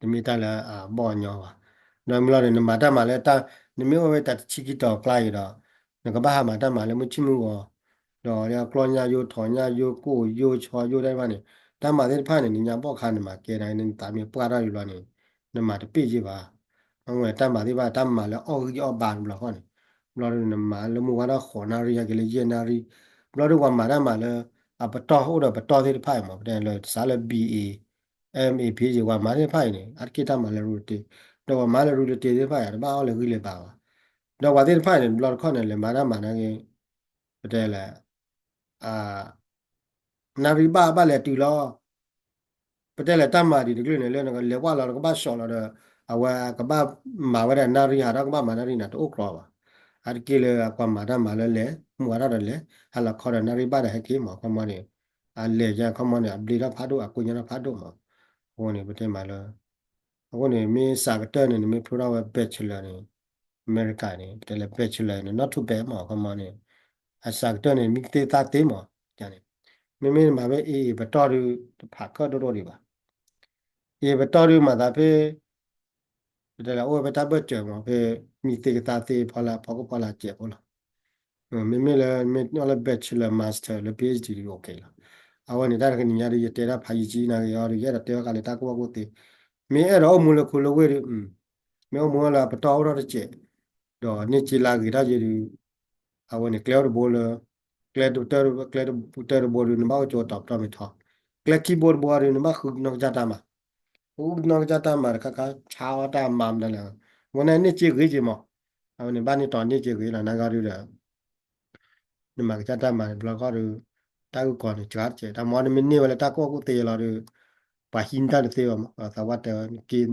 တမ့ၢ်တၢ်လၢအဘီၣ်အညီဘၣ်. ဒီးမ့ၢ်လီၤန့ၣ် နမၤတၢ်မၤလၢတၢ် နမ့ၢ်အိၣ်ဝဲတၢ်တဆံခံတီၤအကျါအံၤဒီး နကဘၣ်ဟးမၤတၢ်မၤလၢမုၢ်ဆ့ၣ်မုၢ်ဂီၤ ဒီးကျီၢ်ညၣ်ယိ ထီၣ်ညၣ်ယိ ကိၣ်ယိ ဆီယိတၢ်တဖၣ်န့ၣ် တၢ်မၤသ့ၣ်တဖၣ်န့ၣ် နညါဘီၣ်ခါနမၤကဲဒၣ် နသးမ့ၢ်ပှၢ်ထီၣ်လံဘျီန့ၣ် နမၤတပ့ၢ်ယ့ၢ်ဘၣ်. အဝဲတၢ်မၤသ့ၣ်တဖၣ် တၢ်မၤလၢအီၣ်ဂံၢ်အီၣ်ဘါတဘျီဃီန့ၣ် ဘျီဒုးနမၤလၢမုၢ်ဝါထီၣ်ဃိးနၣ်ရံၣ် ဟဲက့ၤလၢယဲၢ်နၣ်ရံၣ် ဘျီဒုးပှၤမၤတၢ်မၤလၢ အပတီၢ်အိၣ်ဒီးပတီၢ်သ့ၣ်တဖၣ်အံၤမး ပတဲလၢစးလၢ ဘီ အ့ အ့ ပှၤမၤသ့ၣ်တဖၣ်အံၤန့ၣ် အါတက့ၢ်တၢ်မၤလၢ real estate ဒီးပှၤမၤလၢ real estate သ့ၣ်တဖၣ်အံၤ တဘၣ်အီၣ်လၢဂံၢ်လၢဘါဘၣ်. ဒီးပှၤသ့ၣ်တဖၣ်အံၤန့ၣ် တဘျီတခီၣ်န့ၣ် လဲၤမၤတၢ်မၤနာ်က့ ပတဲလဲၣ် နၣ်ရံၣ်ဘၣ်ဘၣ်လဲၤတုၤလီၤ ပတဲလဲၣ်တၢ်မၤဒံးတကလုာ်န့ၣ် လၢနကလဲၤဝဲလီၤ နကဘၣ်ဆှီလီၤဒီး အဝဲကဘၣ်မၤဝဲဒၣ်နၣ်ရံၣ်ဟးထီၣ်ကဘၣ်မၤနၣ်ရံၣ်န့ၣ် တအိၣ်ကြီဘၣ်. အါတက့ၢ်လၢပှၤမၤတၢ်မၤလၢလဲၤ မုၢ်ဝါထီၣ်ဒီးလဲၤ ဟဲလီၤခီဒီးနၣ်ရံၣ်ဘၣ်ဒီးဟဲက့ၤမး ခီမီန့ၣ် အလဲၤယါခီမီန့ၣ် အဘျ့ထီၣ်ဖးဒိၣ် အကိညါထီၣ်ဖးဒိၣ်မး. အဃိန့ၣ် ပတဲမးလၢ အဃိန့ၣ် မ့ၢ်စှၤကတၢၢ်န့ၣ် နမ့ၢ်ဖျိထီၣ်ဝဲ bachelor န့ၣ် အမဲရကၤန့ၣ် ပတဲလၢ bachelor န့ၣ် not too bad မး ခီမီန့ၣ် အစှၤကတၢၢ်န့ၣ် မံသ့သးသ့မး န့ၣ် မ့မ့ၢ်မၤဝဲ အ့ အ့ ပတီၢ်ဒုး တဖးခၢၣ်ဒိၣ်ဒိၣ်ဒံးဘၣ်. အ့ ပတီၢ်ဒုးမၤသးဖဲ ပတဲလၢအိၣ်ဝဲဖဲတၢ်ဘၢၣ်စၢၤမး ဖဲမံသ့ကသးသ့ဖီလာ် ဖီခိၣ်ဖီလာ်စဲးဖိလီၤ. မ့မ့ၢ်လၢ မ့ၢ်အီၣ်လၢ bachelor master လၢ PhD ဒုး OK လီၤ. အဝဲန့ၣ် တၢ်တနံၤညါဒုး ယတဲတၢ်ဖးယံာ်ကံနၤဂ့ၤအီၤဒုး ယအဲၣ်ဒိးတဲဘၣ်ဃးလၢတၢ်ကူၣ်ဘၣ်ကူၣ်သ့ မ့ၢ်အဲၣ်ဒိးအိၣ်မူလၢခူလၢဝ့ၢ်ဒုး မ့ၢ်အိၣ်မူလၢအပတီၢ်အိၣ်ထီၣ်တစဲး ဒီးန့ၢ်က့လါဂ့ၤထီၣ်ယဲဒုး အဝဲန့ၣ် ကျဲအိၣ်တဘိလၢ ကျဲတ ကျဲတဘိဒုး နဘၣ်အိၣ်ကၠိတီၤပတီၢ်မ့ၢ်ထီ ကျဲခံဘိတဘိဒုး နဘၣ်ဃုနီၢ်ကစၢ်တၢ်မၤ ဃုနီၢ်ကစၢ်တၢ်မၤတခါခါ ဆါအီၣ်တၢ်မၤမတၤလဲၣ် ဝဲန့ၣ်န့ၢ်က့ဂ့ၤက့မး အဝဲန့ၣ်ဘၣ်န့ၢ်တီၤန့ၢ်က့ဂ့ၤလီၤ နာ်ဂ့ၤဒုးဒီး နမၤကစၢ်တၢ်မၤတဘျီဃီဒုး တၢ်ဂုၢ်ကီၤန့ၣ် စှၤတကဲး တၢ်မ့ၢ်နမ့ၢ်န့ၢ်ဝဲလၢတၢ်ကူၣ်ဘၣ်ကူၣ်သ့လီၤဒုး ပှၤဟံးနတၢ်တသ့ဘၣ်မး သးဝဲတဲဝဲ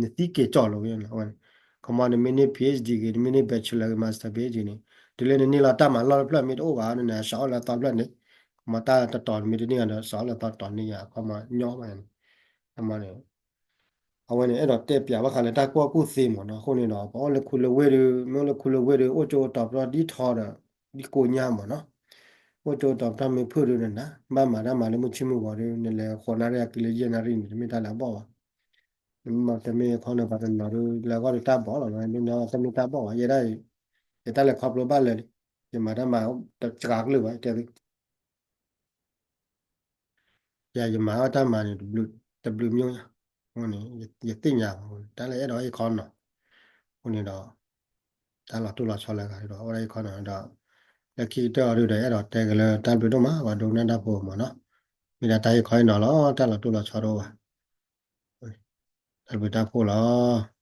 နသံက့ၤကၠီၣ်လီၤဝဲန့ၣ် အဝဲန့ၣ် ခီမီနမ့ၢ်န့ၢ် PhD ဂ့ၤ နမ့ၢ်န့ၢ် bachelor ဂ့ၤ master PhD န့ၣ် တုၤလၢနန့ၢ်လီၤတၢ်မၤလီၢ်တဖျၢၣ်မ့ၢ်တအိၣ်ဘၣ်န့ၣ် နစှၤအီၣ်လၢအသီတဖျၢၣ်န့ၣ် ခီမီတၢ်တတီၤနမ့ၢ်တန့ၢ်ဒီး စှၤအီၣ်လၢအသီတတီၤန့ၣ် ခီမီညီဘၣ်န့ၣ် ခီမီန့ၣ် အဝဲန့ၣ် အဲၣ်ဒိးတဲပၠးဘၣ်ဃးလၢတၢ်ကူၣ်ဘၣ်ကူၣ်သ့မးနီၤ အဃိန့ၣ်ဒီး ပှၤအိၣ်လၢခူလၢဝ့ၢ်ဒုး မ့ၢ်အိၣ်လၢခူလၢဝ့ၢ်ဒုး အိၣ်ကၠိတီၤပတီၢ်ဒ်ထီဒီး ဒ်ကိညါမးနီၤ အိၣ်ကၠိတီၤပတၢ်မ့ၢ်ဖုၣ်ဒုးန့ၣ်နၤ ဘၣ်မၤတၢ်မၤလၢမုၢ်ဆ့ၣ်မုၢ်ဂီၤဒုး နလဲၤဃိးနၣ်ရံၣ်အက့ၤလၢယဲၢ်နၣ်ရံၣ်န့ၣ် တမ့ၢ်တၢ်လၢအဘီၣ်ဘၣ်. နမ့ၢ်တမ့ၢ်ခီန့ၣ် ပှၤတနီၤဒုး လၢအဂီၢ်ဒုးတၢ်ဘီၣ်လီၤ မ့ၢ်တမ့ၢ်တၢ်ဘီၣ်ဘၣ် ယဲဒၣ် ယတၢ်လဲၤခီဖျိဘၣ်လၢာ်လံ ယမၤတၢ်မၤတစှၤကလုာ်ဘၣ် တဲသု ယၤယမၤအီၣ်တၢ်မၤန့ၣ် တဘျုးမျိုးညါ အဃိန့ၣ် ယသ့ၣ်ညါဘၣ် တၢ်လၢအဲၣ်ဒိးဟ့ၣ်ခီနီၤ အဃိန့ၣ်ဒီး တၢ်လီၤတိၢ်လီၤဆီလၢအဂၤဒီး အိၣ်ဒၣ်ဟ့ၣ်ခီနီၤဒီး လၢခံကတၢၢ်အီၤဒုးဒီး အဲၣ်ဒိးတဲက့ၤလၢတၢ်ဘျုးဒိၣ်မး ပှၤဒိကနၣ်တၢ်ဖိမးနီၤ မ့ၢ်ဒၣ်တၢ်ဟ့ၣ်ခီအံၤနီၤလီၤ တၢ်လီၤတိၢ်လီၤဆီတအိၣ်ဘၣ် တၢ်ဘျုးတၢ်ဖှိၣ်လီၤ.